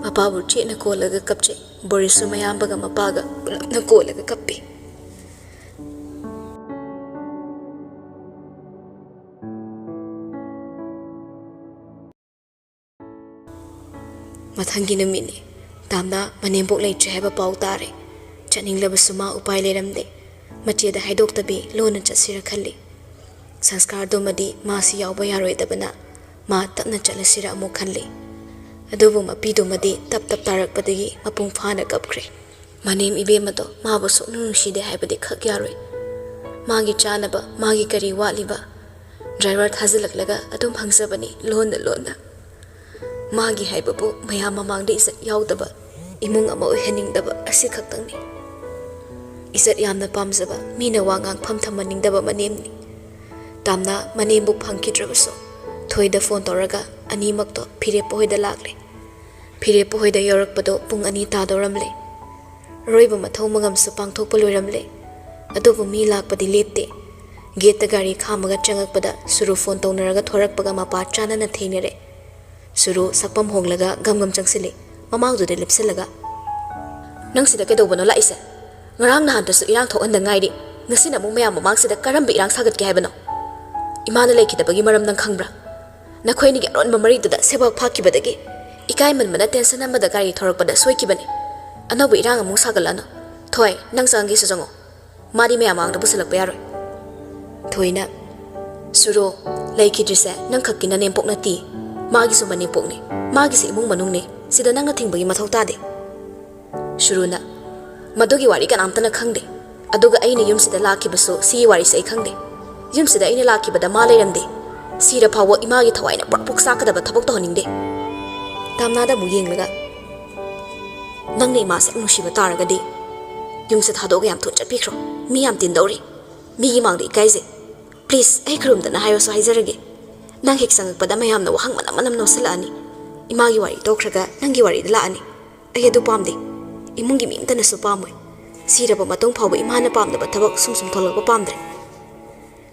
ꯃꯄꯥꯕꯨ ꯆꯦꯠꯅ ꯀꯣꯜꯂꯒ ꯀꯞꯆꯩ꯫ ꯕꯣꯔꯤꯁꯁꯨ ꯃꯌꯥꯝꯕꯒ ꯃꯄꯥꯒ ꯄꯨꯂꯞꯅ ꯀꯣꯜꯂꯒ ꯀꯞꯄꯤ꯫ ꯃꯊꯪꯒꯤ ꯅꯨꯃꯤꯠꯅꯤ꯫ ꯇꯥꯝꯅ ꯃꯅꯦꯝꯕꯣꯛ ꯂꯩꯇ꯭ꯔꯦ ꯍꯥꯏꯕ ꯄꯥꯎ ꯇꯥꯔꯦ꯫ ꯆꯠꯅꯤꯡꯂꯕꯁꯨ ꯃꯥ ꯎꯄꯥꯏ ꯂꯩꯔꯝꯗꯦ꯫ ꯃꯆꯦꯗ ꯍꯥꯏꯗꯣꯛꯇꯕꯤ ꯂꯣꯟꯅ ꯆꯠꯁꯤꯔ ꯈꯜꯂꯤ꯫ ꯁꯪꯁꯀꯥꯔꯗꯨꯃꯗꯤ ꯃꯥꯁꯤ ꯌꯥꯎꯕ ꯌꯥꯔꯣꯏꯗꯕꯅ ꯃꯥ ꯇꯞꯅ ꯆꯠꯂꯁꯤꯔ ꯑꯃꯨꯛ ꯈꯜꯂꯤ꯫ ꯑꯗꯨꯕꯨ ꯃꯄꯤꯗꯨꯃꯗꯤ ꯇꯞ ꯇꯞ ꯇꯥꯔꯛꯄꯗꯒꯤ ꯃꯄꯨꯡ ꯐꯥꯅ ꯀꯞꯈ꯭ꯔꯦ꯫ ꯃꯅꯦꯝ ꯏꯕꯦꯝꯃꯗꯣ ꯃꯥꯕꯨ ꯁꯨꯛꯅꯨꯡ ꯅꯨꯡꯁꯤꯗꯦ ꯍꯥꯏꯕꯗꯤ ꯈꯛ ꯌꯥꯔꯣꯏ꯫ ꯃꯥꯒꯤ ꯆꯥꯅꯕ, ꯃꯥꯒꯤ ꯀꯔꯤ ꯋꯥꯠꯂꯤꯕ? ꯗ꯭ꯔꯥꯏꯚꯔ ꯊꯥꯖꯤꯜꯂꯛꯂꯒ ꯑꯗꯨꯝ ꯍꯪꯖꯕꯅꯤ ꯂꯣꯟꯅ ꯂꯣꯟꯅ꯫ ꯃꯥꯒꯤ ꯍꯥꯏꯕꯕꯨ ꯃꯌꯥꯝ ꯃꯃꯥꯡꯗ ꯏꯖꯠ ꯌꯥꯎꯗꯕ, ꯏꯃꯨꯡ ꯑꯃ ꯑꯣꯏꯍꯟꯅꯤꯡꯗꯕ ꯑꯁꯤ ꯈꯛꯇꯪꯅꯤ꯫ ꯏꯖꯠ ꯌꯥꯝꯅ ꯄꯥꯝꯖꯕ, ꯃꯤꯅ ꯋꯥ ꯉꯥꯡꯐꯝ ꯊꯝꯍꯟꯅꯤꯡꯗꯕ ꯃꯅꯦꯝꯅꯤ꯫ ꯇꯥꯝꯅ ꯃꯅꯦꯝꯕꯨ ꯐꯪꯈꯤꯗ꯭ꯔꯕꯁꯨ ꯊꯣꯏꯗ ꯐꯣꯟ ꯇꯧꯔꯒ ꯑꯅꯤꯃꯛꯇꯣ ꯐꯤꯔꯦꯞꯄ ꯍꯣꯏꯗ ꯂꯥꯛꯂꯦ꯫ ꯐꯤꯔꯦꯞꯄ ꯍꯣꯏꯗ ꯌꯧꯔꯛꯄꯗꯣ ꯄꯨꯡ ꯑꯅꯤ ꯇꯥꯗꯧꯔꯝꯂꯦ꯫ ꯑꯔꯣꯏꯕ ꯃꯊꯧ ꯃꯉꯝꯁꯨ ꯄꯥꯡꯊꯣꯛꯄ ꯂꯣꯏꯔꯝꯂꯦ꯫ ꯑꯗꯨꯕꯨ ꯃꯤ ꯂꯥꯛꯄꯗꯤ ꯂꯦꯞꯇꯦ꯫ ꯒꯦꯠꯇ ꯒꯥꯔꯤ ꯈꯥꯝꯃꯒ ꯆꯪꯉꯛꯄꯗ ꯁꯨꯔꯨ ꯐꯣꯟ ꯇꯧꯅꯔꯒ ꯊꯣꯔꯛꯄꯒ ꯃꯄꯥ ꯆꯥꯅꯅ ꯊꯦꯡꯅꯔꯦ꯫ ꯁꯨꯔꯨ ꯁꯛꯐꯝ ꯍꯣꯡꯂꯒ ꯒꯝ ꯒꯝ ꯆꯪꯁꯤꯜꯂꯤ꯫ ꯃꯃꯥꯡꯗꯨꯗ ꯂꯦꯞꯁꯤꯜꯂꯒ, "ꯅꯪ ꯁꯤꯗ ꯀꯩꯗꯧꯕꯅꯣ ꯂꯥꯛꯏꯁꯦ? ꯉꯔꯥꯡ ꯅꯍꯥꯟꯇꯁꯨ ꯏꯔꯥꯡ ꯊꯣꯛꯍꯟꯗ ꯉꯥꯏꯔꯤ, ꯉꯁꯤꯅ ꯑꯃꯨꯛ ꯃꯌꯥꯝ ꯃꯃꯥꯡꯁꯤꯗ ꯀꯔꯝꯕ ꯏꯔꯥꯡ ꯁꯥꯒꯠꯀꯦ ꯍꯥꯏꯕꯅꯣ? ꯏꯃꯥꯅ ꯂꯩꯈꯤꯗꯕꯒꯤ ꯃꯔꯝ ꯅꯪ ꯈꯪꯕ꯭ꯔꯥ? ꯅꯈꯣꯏ ꯑꯅꯤꯒꯤ ꯑꯔꯣꯟꯕ ꯃꯔꯩꯗꯨꯗ ꯁꯦꯕꯥꯛ ꯐꯥꯈꯤꯕꯗꯒꯤ ꯏꯀꯥꯏꯃꯟꯕꯅ ꯇꯦꯟꯁꯟ ꯑꯃꯗ ꯒꯥꯔꯤ ꯊꯧꯔꯛꯄꯗ ꯁꯣꯏꯈꯤꯕꯅꯤ꯫ ꯑꯅꯧꯕ ꯏꯔꯥꯡ ꯑꯃꯨꯛ ꯁꯥꯒꯠꯂꯅꯨ꯫ ꯊꯣꯏ, ꯅꯪ ꯆꯪꯒꯦꯁꯨ ꯆꯪꯉꯣ꯫ ꯃꯥꯗꯤ ꯃꯌꯥꯝ ꯃꯥꯡꯗ ꯄꯨꯁꯤꯜꯂꯛꯄ ꯌꯥꯔꯣꯏ꯫" ꯊꯣꯏꯅ, "ꯁꯨꯔꯣ, ꯂꯩꯈꯤꯗ꯭ꯔꯤꯁꯦ ꯅꯪ ꯈꯛꯀꯤ ꯅꯅꯦꯝꯄꯣꯛ ꯅꯠꯇꯦ꯫ ꯃꯥꯒꯤꯁꯨ ꯃꯅꯦꯝꯄꯣꯛꯅꯤ꯫ ꯃꯥꯒꯤꯁꯨ ꯏꯃꯨꯡ ꯃꯅꯨꯡꯅꯤ꯫ ꯁꯤꯗ ꯅꯪꯅ ꯊꯤꯡꯕꯒꯤ ꯃꯊꯧ ꯇꯥꯗꯦ꯫" ꯁꯨꯔꯨꯅ, "ꯃꯗꯨꯒꯤ ꯋꯥꯔꯤ ꯀꯅꯥꯝꯇꯅ ꯈꯪꯗꯦ꯫ ꯑꯗꯨꯒ ꯑꯩꯅ ꯌꯨꯝꯁꯤꯗ ꯂꯥꯛꯈꯤꯕꯁꯨ ꯁꯤꯒꯤ ꯋꯥꯔꯤꯁꯦ ꯑꯩ ꯈꯪꯗꯦ꯫ ꯌꯨꯝꯁꯤꯗ ꯑꯩꯅ ꯂꯥꯛꯈꯤꯕꯗ ꯃꯥ ꯂꯩꯔꯝꯗꯦ꯫ ꯁꯤꯔ ꯐꯥꯎꯕ ꯏꯃꯥꯒꯤ ꯊꯋꯥꯏꯅ ꯄ꯭ꯔꯣꯛ ꯄ꯭ꯔꯣꯛ ꯆꯥꯛꯀꯗꯕ ꯊꯕꯛ ꯇꯧꯍꯟꯅꯤꯡꯗꯦ꯫" ꯇꯥꯝꯅꯥꯗ ꯑꯃꯨꯛ ꯌꯦꯡꯂꯒ, "ꯅꯪꯅ ꯏꯃꯥꯁꯦ ꯅꯨꯡꯁꯤꯕ ꯇꯥꯔꯒꯗꯤ ꯌꯨꯝꯁꯦ ꯊꯥꯗꯣꯛꯑꯒ ꯌꯥꯝ ꯊꯨꯅ ꯆꯠꯄꯤꯈ꯭ꯔꯣ꯫ ꯃꯤ ꯌꯥꯝ ꯇꯤꯟꯗꯧꯔꯤ꯫ ꯃꯤꯒꯤ ꯃꯥꯡꯗ ꯏꯀꯥꯏꯖꯩ꯫ Please, ꯑꯩ ꯈꯨꯔꯨꯝꯗꯅ ꯍꯥꯏꯔꯁꯨ ꯍꯥꯏꯖꯔꯒꯦ꯫ ꯅꯪ ꯍꯦꯛ ꯆꯪꯉꯛꯄꯗ ꯃꯌꯥꯝꯅ ꯋꯥꯍꯪ ꯃꯅꯝ ꯃꯅꯝ ꯅꯣꯛꯁꯤꯜꯂꯛꯑꯅꯤ꯫ ꯏꯃꯥꯒꯤ ꯋꯥꯔꯤ ꯇꯣꯛꯈ꯭ꯔꯒ ꯅꯪꯒꯤ ꯋꯥꯔꯤꯗ ꯂꯥꯛꯑꯅꯤ꯫ ꯑꯩ ꯑꯗꯨ ꯄꯥꯝꯗꯦ꯫ ꯏꯃꯨꯡꯒꯤ ꯃꯤ ꯑꯃꯇꯅꯁꯨ ꯄꯥꯝꯃꯣꯏ꯫ ꯁꯤꯔꯕ ꯃꯇꯨꯡ ꯐꯥꯎꯕ ꯏꯃꯥꯅ ꯄꯥꯝꯗꯕ ꯊꯕꯛ ꯁꯨꯝ ꯁꯨꯝ ꯊꯣꯛꯂꯛꯄ ꯄꯥꯝꯗ꯭ꯔꯦ꯫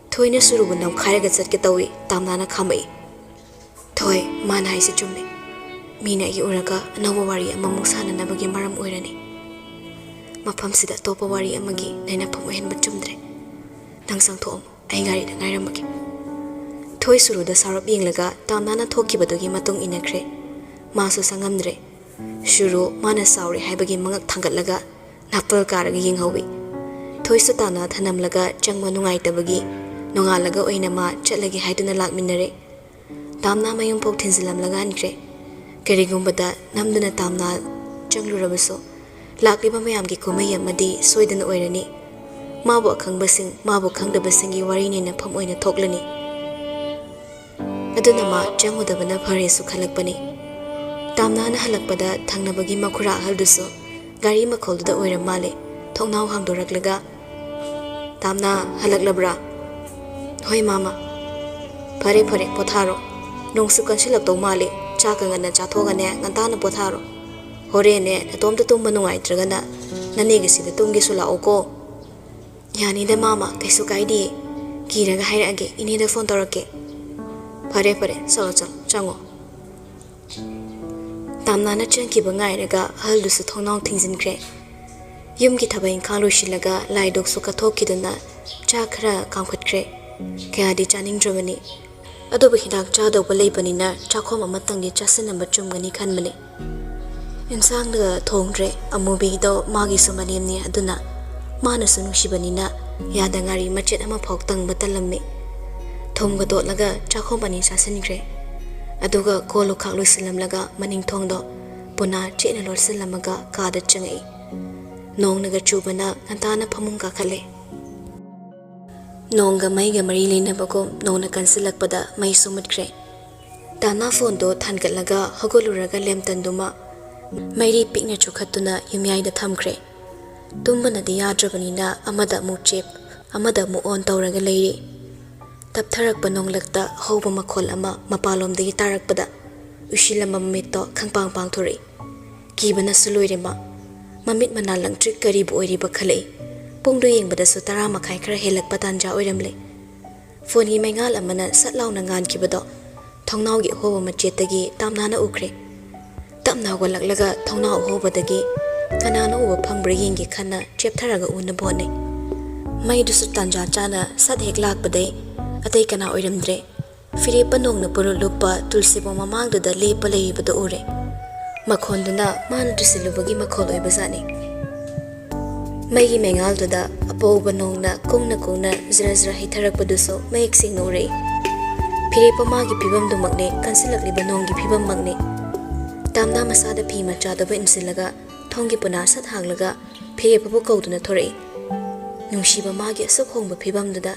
ꯊꯣꯏꯅ ꯁꯨꯔꯨꯕꯨ ꯅꯝꯈꯥꯏꯔꯒ ꯆꯠꯀꯦ ꯇꯧꯏ, ꯇꯥꯝꯅꯥꯅ ꯈꯥꯝꯃꯛꯏ꯫ ꯊꯣꯏ, ꯃꯥꯅ ꯍꯥꯏꯁꯦ ꯆꯨꯝꯃꯦ꯫ ꯃꯤꯅ ꯑꯩ ꯎꯔꯒ ꯑꯅꯧꯕ ꯋꯥꯔꯤ ꯑꯃꯃꯨꯛ ꯁꯥꯟꯅꯅꯕꯒꯤ ꯃꯔꯝ ꯑꯣꯏꯔꯅꯤ꯫ ꯃꯐꯝꯁꯤꯗ ꯑꯇꯣꯞꯄ ꯋꯥꯔꯤ ꯑꯃꯒꯤ ꯅꯩꯅꯐꯝ ꯑꯣꯏꯍꯟꯕ ꯆꯨꯝꯗ꯭ꯔꯦ꯫ ꯅꯪ ꯆꯪꯊꯣꯛꯑꯝꯃꯣ, ꯑꯩ ꯒꯥꯔꯤꯗ ꯉꯥꯏꯔꯝꯃꯒꯦ꯫ ꯊꯣꯏ ꯁꯨꯔꯨꯗ ꯁꯥꯎꯔꯞ ꯌꯦꯡꯂꯒ ꯇꯥꯝꯅꯥꯅ ꯊꯣꯛꯈꯤꯕꯗꯨꯒꯤ ꯃꯇꯨꯡ ꯏꯟꯅꯈ꯭ꯔꯦ꯫ ꯃꯥꯁꯨ ꯆꯪꯉꯝꯗ꯭ꯔꯦ꯫ ꯁꯨꯔꯨ ꯃꯥꯅ ꯆꯥꯎꯔꯦ ꯍꯥꯏꯕꯒꯤ ꯃꯉꯛ ꯊꯥꯡꯒꯠꯂꯒ ꯅꯥꯄꯜ ꯀꯥꯔꯒ ꯌꯦꯡꯍꯧꯏ꯫ ꯊꯣꯏꯁꯨ ꯇꯥꯝꯅꯥ ꯊꯅꯝꯂꯒ ꯆꯪꯕ ꯅꯨꯡꯉꯥꯏꯇꯕꯒꯤ ꯅꯣꯡꯉꯥꯜꯂꯒ ꯑꯣꯏꯅ ꯃꯥ ꯆꯠꯂꯒꯦ ꯍꯥꯏꯗꯨꯅ ꯂꯥꯛꯃꯤꯟꯅꯔꯦ꯫ ꯇꯥꯝꯅꯥ ꯃꯌꯨꯝ ꯐꯥꯎ ꯊꯤꯟꯖꯤꯜꯂꯝꯂꯒ ꯍꯟꯈ꯭ꯔꯦ꯫ ꯀꯔꯤꯒꯨꯝꯕꯗ ꯅꯝꯗꯨꯅ ꯇꯥꯝꯅꯥ ꯆꯪꯂꯨꯔꯕꯁꯨ, ꯂꯥꯛꯂꯤꯕ ꯃꯌꯥꯝꯒꯤ ꯀꯨꯝꯍꯩ ꯑꯃꯗꯤ ꯁꯣꯏꯗꯅ ꯑꯣꯏꯔꯅꯤ꯫ ꯃꯥꯕꯨ ꯑꯈꯪꯕꯁꯤꯡ, ꯃꯥꯕꯨ ꯈꯪꯗꯕꯁꯤꯡꯒꯤ ꯋꯥꯔꯤ ꯅꯩꯅꯐꯝ ꯑꯣꯏꯅ ꯊꯣꯛꯂꯅꯤ꯫ ꯑꯗꯨꯅ ꯃꯥ ꯆꯪꯉꯨꯗꯕꯅ ꯐꯔꯦꯁꯨ ꯈꯜꯂꯛꯄꯅꯤ꯫ ꯇꯥꯝꯅꯥꯅ ꯍꯜꯂꯛꯄꯗ ꯊꯪꯅꯕꯒꯤ ꯃꯈꯨꯔꯥ ꯑꯍꯜꯗꯨꯁꯨ ꯒꯥꯔꯤ ꯃꯈꯣꯜꯗꯨꯗ ꯑꯣꯏꯔ ꯃꯥꯜꯂꯦ꯫ ꯊꯣꯡꯅꯥꯎ ꯍꯥꯡꯗꯣꯔꯛꯂꯒ, "ꯇꯥꯝꯅꯥ, ꯍꯜꯂꯛꯂꯕ꯭ꯔꯥ?" "ꯍꯣꯏ, ꯃꯥꯃ꯫" "ꯐꯔꯦ, ꯐꯔꯦ, ꯄꯣꯊꯥꯔꯣ꯫ ꯅꯣꯡꯁꯨ ꯀꯟꯁꯤꯜꯂꯛꯇꯧ ꯃꯥꯜꯂꯦ꯫ ꯆꯥꯛꯀ ꯉꯟꯅ ꯆꯥꯊꯣꯛꯑꯒꯅꯦ, ꯉꯟꯇꯥꯅ ꯄꯣꯊꯥꯔꯣ꯫ ꯍꯣꯔꯦꯟꯅꯦ, ꯅꯇꯣꯝꯇ ꯇꯨꯝꯕ ꯅꯨꯡꯉꯥꯏꯇ꯭ꯔꯒꯅ ꯅꯅꯦꯒ ꯁꯤꯗ ꯇꯨꯝꯒꯦꯁꯨ ꯂꯥꯛꯑꯣꯀꯣ꯫" "ꯌꯥꯅꯤꯗ, ꯃꯥꯃ, ꯀꯩꯁꯨ ꯀꯥꯏꯗꯤꯌꯦ꯫ ꯀꯤꯔꯒ ꯍꯥꯏꯔꯛꯑꯒꯦ, ꯏꯅꯦꯗ ꯐꯣꯟ ꯇꯧꯔꯛꯀꯦ꯫" "ꯐꯔꯦ, ꯐꯔꯦ, ꯆꯠꯂꯣ, ꯆꯠꯂꯣ, ꯆꯪꯉꯣ꯫" ꯇꯥꯝꯅꯥꯅ ꯆꯪꯈꯤꯕ ꯉꯥꯏꯔꯒ ꯑꯍꯜꯗꯨꯁꯨ ꯊꯣꯡꯅꯥꯎ ꯊꯤꯡꯖꯤꯟꯈ꯭ꯔꯦ꯫ ꯌꯨꯝꯒꯤ ꯊꯕꯛ ꯏꯪꯈꯥꯡ ꯂꯣꯏꯁꯤꯜꯂꯒ ꯂꯥꯏꯗꯨꯛꯁꯨ ꯀꯠꯊꯣꯛꯈꯤꯗꯨꯅ ꯆꯥꯛ ꯈꯔ ꯀꯥꯝꯈꯠꯈ꯭ꯔꯦ꯫ ꯀꯌꯥꯗꯤ ꯆꯥꯅꯤꯡꯗ꯭ꯔꯕꯅꯤ꯫ ꯑꯗꯨꯕꯨ ꯍꯤꯗꯥꯛ ꯆꯥꯗꯧꯕ ꯂꯩꯕꯅꯤꯅ ꯆꯥꯛꯈꯣꯝ ꯑꯃꯇꯪꯗꯤ ꯆꯥꯁꯤꯟꯅꯕ ꯆꯨꯝꯒꯅꯤ ꯈꯟꯕꯅꯤ꯫ ꯏꯟꯁꯥꯡꯗ ꯊꯣꯡꯗ꯭ꯔꯦ꯫ ꯑꯃꯨꯕꯤꯗꯣ ꯃꯥꯒꯤꯁꯨ ꯃꯅꯦꯝꯅꯤ, ꯑꯗꯨꯅ ꯃꯥꯅꯁꯨ ꯅꯨꯡꯁꯤꯕꯅꯤꯅ ꯌꯥꯗ ꯉꯥꯔꯤ ꯃꯆꯦꯠ ꯑꯃꯐꯥꯎ ꯇꯪꯕ ꯇꯜꯂꯝꯃꯤ꯫ ꯊꯨꯝꯒ ꯇꯣꯠꯂꯒ ꯆꯥꯛꯈꯣꯝ ꯑꯅꯤ ꯆꯥꯁꯤꯟꯈ꯭ꯔꯦ꯫ ꯑꯗꯨꯒ ꯀꯣꯜ ꯂꯨꯈꯥꯛ ꯂꯣꯏꯁꯤꯜꯂꯝꯂꯒ ꯃꯅꯤꯡ ꯊꯣꯡꯗꯣ ꯄꯨꯅꯥ ꯆꯦꯠꯅ ꯂꯣꯠꯁꯤꯜꯂꯝꯃꯒ ꯀꯥꯗ ꯆꯪꯉꯛꯏ꯫ ꯅꯣꯡꯅꯒ ꯆꯨꯕꯅ ꯉꯟꯇꯥꯅ ꯐꯃꯨꯡ ꯀꯥꯈꯠꯂꯦ꯫ ꯅꯣꯡꯒ ꯃꯩꯒ ꯃꯔꯤ ꯂꯩꯅꯕꯒꯨꯝ ꯅꯣꯡꯅ ꯀꯟꯁꯤꯜꯂꯛꯄꯗ ꯃꯩꯁꯨ ꯃꯨꯠꯈ꯭ꯔꯦ꯫ ꯇꯥꯝꯅꯥ ꯐꯣꯟꯗꯣ ꯊꯥꯟꯒꯠꯂꯒ ꯍꯧꯒꯠꯂꯨꯔꯒ ꯂꯦꯝꯇꯟꯗꯨꯃ ꯃꯩꯔꯤ ꯄꯤꯛꯅ ꯆꯨꯈꯠꯇꯨꯅ ꯌꯨꯝꯌꯥꯏꯗ ꯊꯝꯈ꯭ꯔꯦ꯫ ꯇꯨꯝꯕꯅꯗꯤ ꯌꯥꯗ꯭ꯔꯕꯅꯤꯅ ꯑꯃꯗ ꯑꯃꯨꯛ ꯆꯦꯞ, ꯑꯃꯗ ꯑꯃꯨꯛ ꯑꯣꯟ ꯇꯧꯔꯒ ꯂꯩꯔꯤ꯫ ꯇꯞꯊꯔꯛꯄ ꯅꯣꯡꯂꯛꯇ ꯍꯧꯕ ꯃꯈꯣꯜ ꯑꯃ ꯃꯄꯥꯟꯂꯣꯝꯗꯒꯤ ꯇꯥꯔꯛꯄꯗ ꯎꯏꯁꯤꯜꯂꯝꯕ ꯃꯃꯤꯠꯇꯣ ꯈꯪꯄꯥꯡ ꯄꯥꯡꯊꯣꯔꯛꯏ꯫ ꯀꯤꯕꯅꯁꯨ ꯂꯣꯏꯔꯦ ꯃꯥ꯫ ꯃꯃꯤꯠ ꯃꯅꯥ ꯂꯪꯇ꯭ꯔꯤꯛ ꯀꯔꯤꯕꯨ ꯑꯣꯏꯔꯤꯕ ꯈꯜꯂꯛꯏ꯫ ꯄꯨꯡꯗꯨ ꯌꯦꯡꯕꯗꯁꯨ ꯇꯔꯥ ꯃꯈꯥꯏ ꯈꯔ ꯍꯦꯜꯂꯛꯄ ꯇꯥꯟꯖꯥ ꯑꯣꯏꯔꯝꯂꯦ꯫ ꯐꯣꯟꯒꯤ ꯃꯩꯉꯥꯜ ꯑꯃꯅ ꯁꯠ ꯂꯥꯎꯅ ꯉꯥꯟꯈꯤꯕꯗꯣ ꯊꯣꯡꯅꯥꯎꯒꯤ ꯑꯍꯣꯕ ꯃꯆꯦꯠꯇꯒꯤ ꯇꯥꯝꯅꯥꯅ ꯎꯈ꯭ꯔꯦ꯫ ꯇꯞꯅ ꯍꯧꯒꯠꯂꯛꯂꯒ ꯊꯣꯡꯅꯥꯎ ꯑꯍꯣꯕꯗꯒꯤ ꯀꯅꯥꯅꯣ ꯎꯕ ꯐꯪꯕ꯭ꯔꯥ ꯌꯦꯡꯒꯦ ꯈꯟꯅ ꯆꯦꯞꯊꯔꯒ ꯎꯅꯕ ꯍꯣꯠꯅꯩ꯫ ꯃꯩꯗꯨꯁꯨ ꯇꯥꯟꯖꯥ ꯆꯥꯅ ꯁꯠ ꯍꯦꯛ ꯂꯥꯛꯄꯗꯩ ꯑꯇꯩ ꯀꯅꯥ ꯑꯣꯏꯔꯝꯗ꯭ꯔꯦ꯫ ꯐꯤꯔꯦꯞꯄ ꯅꯣꯡꯅ ꯄꯨꯔꯨꯞ ꯂꯨꯞꯄ ꯇꯨꯜꯁꯤꯕꯣꯡ ꯃꯃꯥꯡꯗꯨꯗ ꯂꯦꯞꯄ ꯂꯩꯔꯤꯕꯗꯨ ꯎꯔꯦ꯫ ꯃꯈꯣꯟꯗꯨꯅ ꯃꯥꯅ ꯇꯨꯁꯤꯜꯂꯨꯕꯒꯤ ꯃꯈꯣꯜ ꯑꯣꯏꯕꯖꯥꯠꯅꯤ꯫ ꯃꯩꯒꯤ ꯃꯩꯉꯥꯜꯗꯨꯗ ꯑꯄꯧꯕ ꯅꯣꯡꯅ ꯀꯨꯡꯅ ꯀꯨꯡꯅ ꯖꯔ ꯖꯔ ꯍꯩꯊꯔꯛꯄꯗꯨꯁꯨ ꯃꯌꯦꯛ ꯁꯦꯡꯅ ꯎꯔꯛꯏ꯫ ꯐꯤꯔꯦꯞꯄ ꯃꯥꯒꯤ ꯐꯤꯕꯝꯗꯨꯃꯛꯅꯦ ꯀꯟꯁꯤꯜꯂꯛꯂꯤꯕ ꯅꯣꯡꯒꯤ ꯐꯤꯕꯝꯃꯛꯅꯤ꯫ ꯇꯥꯝꯅꯥ ꯃꯁꯥꯗ ꯐꯤ ꯃꯆꯥꯗꯨꯕꯨ ꯏꯟꯁꯤꯜꯂꯒ ꯊꯣꯡꯒꯤ ꯄꯨꯅꯥ ꯁꯠ ꯍꯥꯡꯂꯒ ꯐꯤꯔꯦꯞꯄꯕꯨ ꯀꯧꯗꯨꯅ ꯊꯣꯔꯛꯏ꯫ ꯅꯨꯡꯁꯤꯕ ꯃꯥꯒꯤ ꯑꯁꯨꯛ ꯍꯣꯡꯕ ꯐꯤꯕꯝꯗꯨꯗ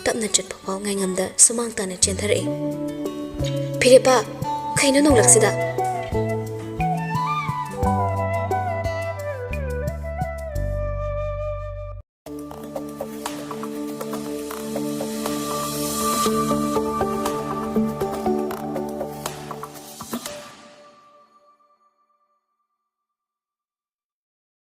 ꯇꯞꯅ ꯆꯠꯄ ꯐꯥꯎ ꯉꯥꯏꯉꯝꯗ ꯁꯨꯃꯥꯡ ꯇꯥꯅ ꯆꯦꯟꯊꯔꯛꯏ꯫ "ꯐꯤꯔꯦꯞꯄ, ꯀꯩꯅꯣ ꯅꯣꯡꯂꯛꯁꯤꯗ?"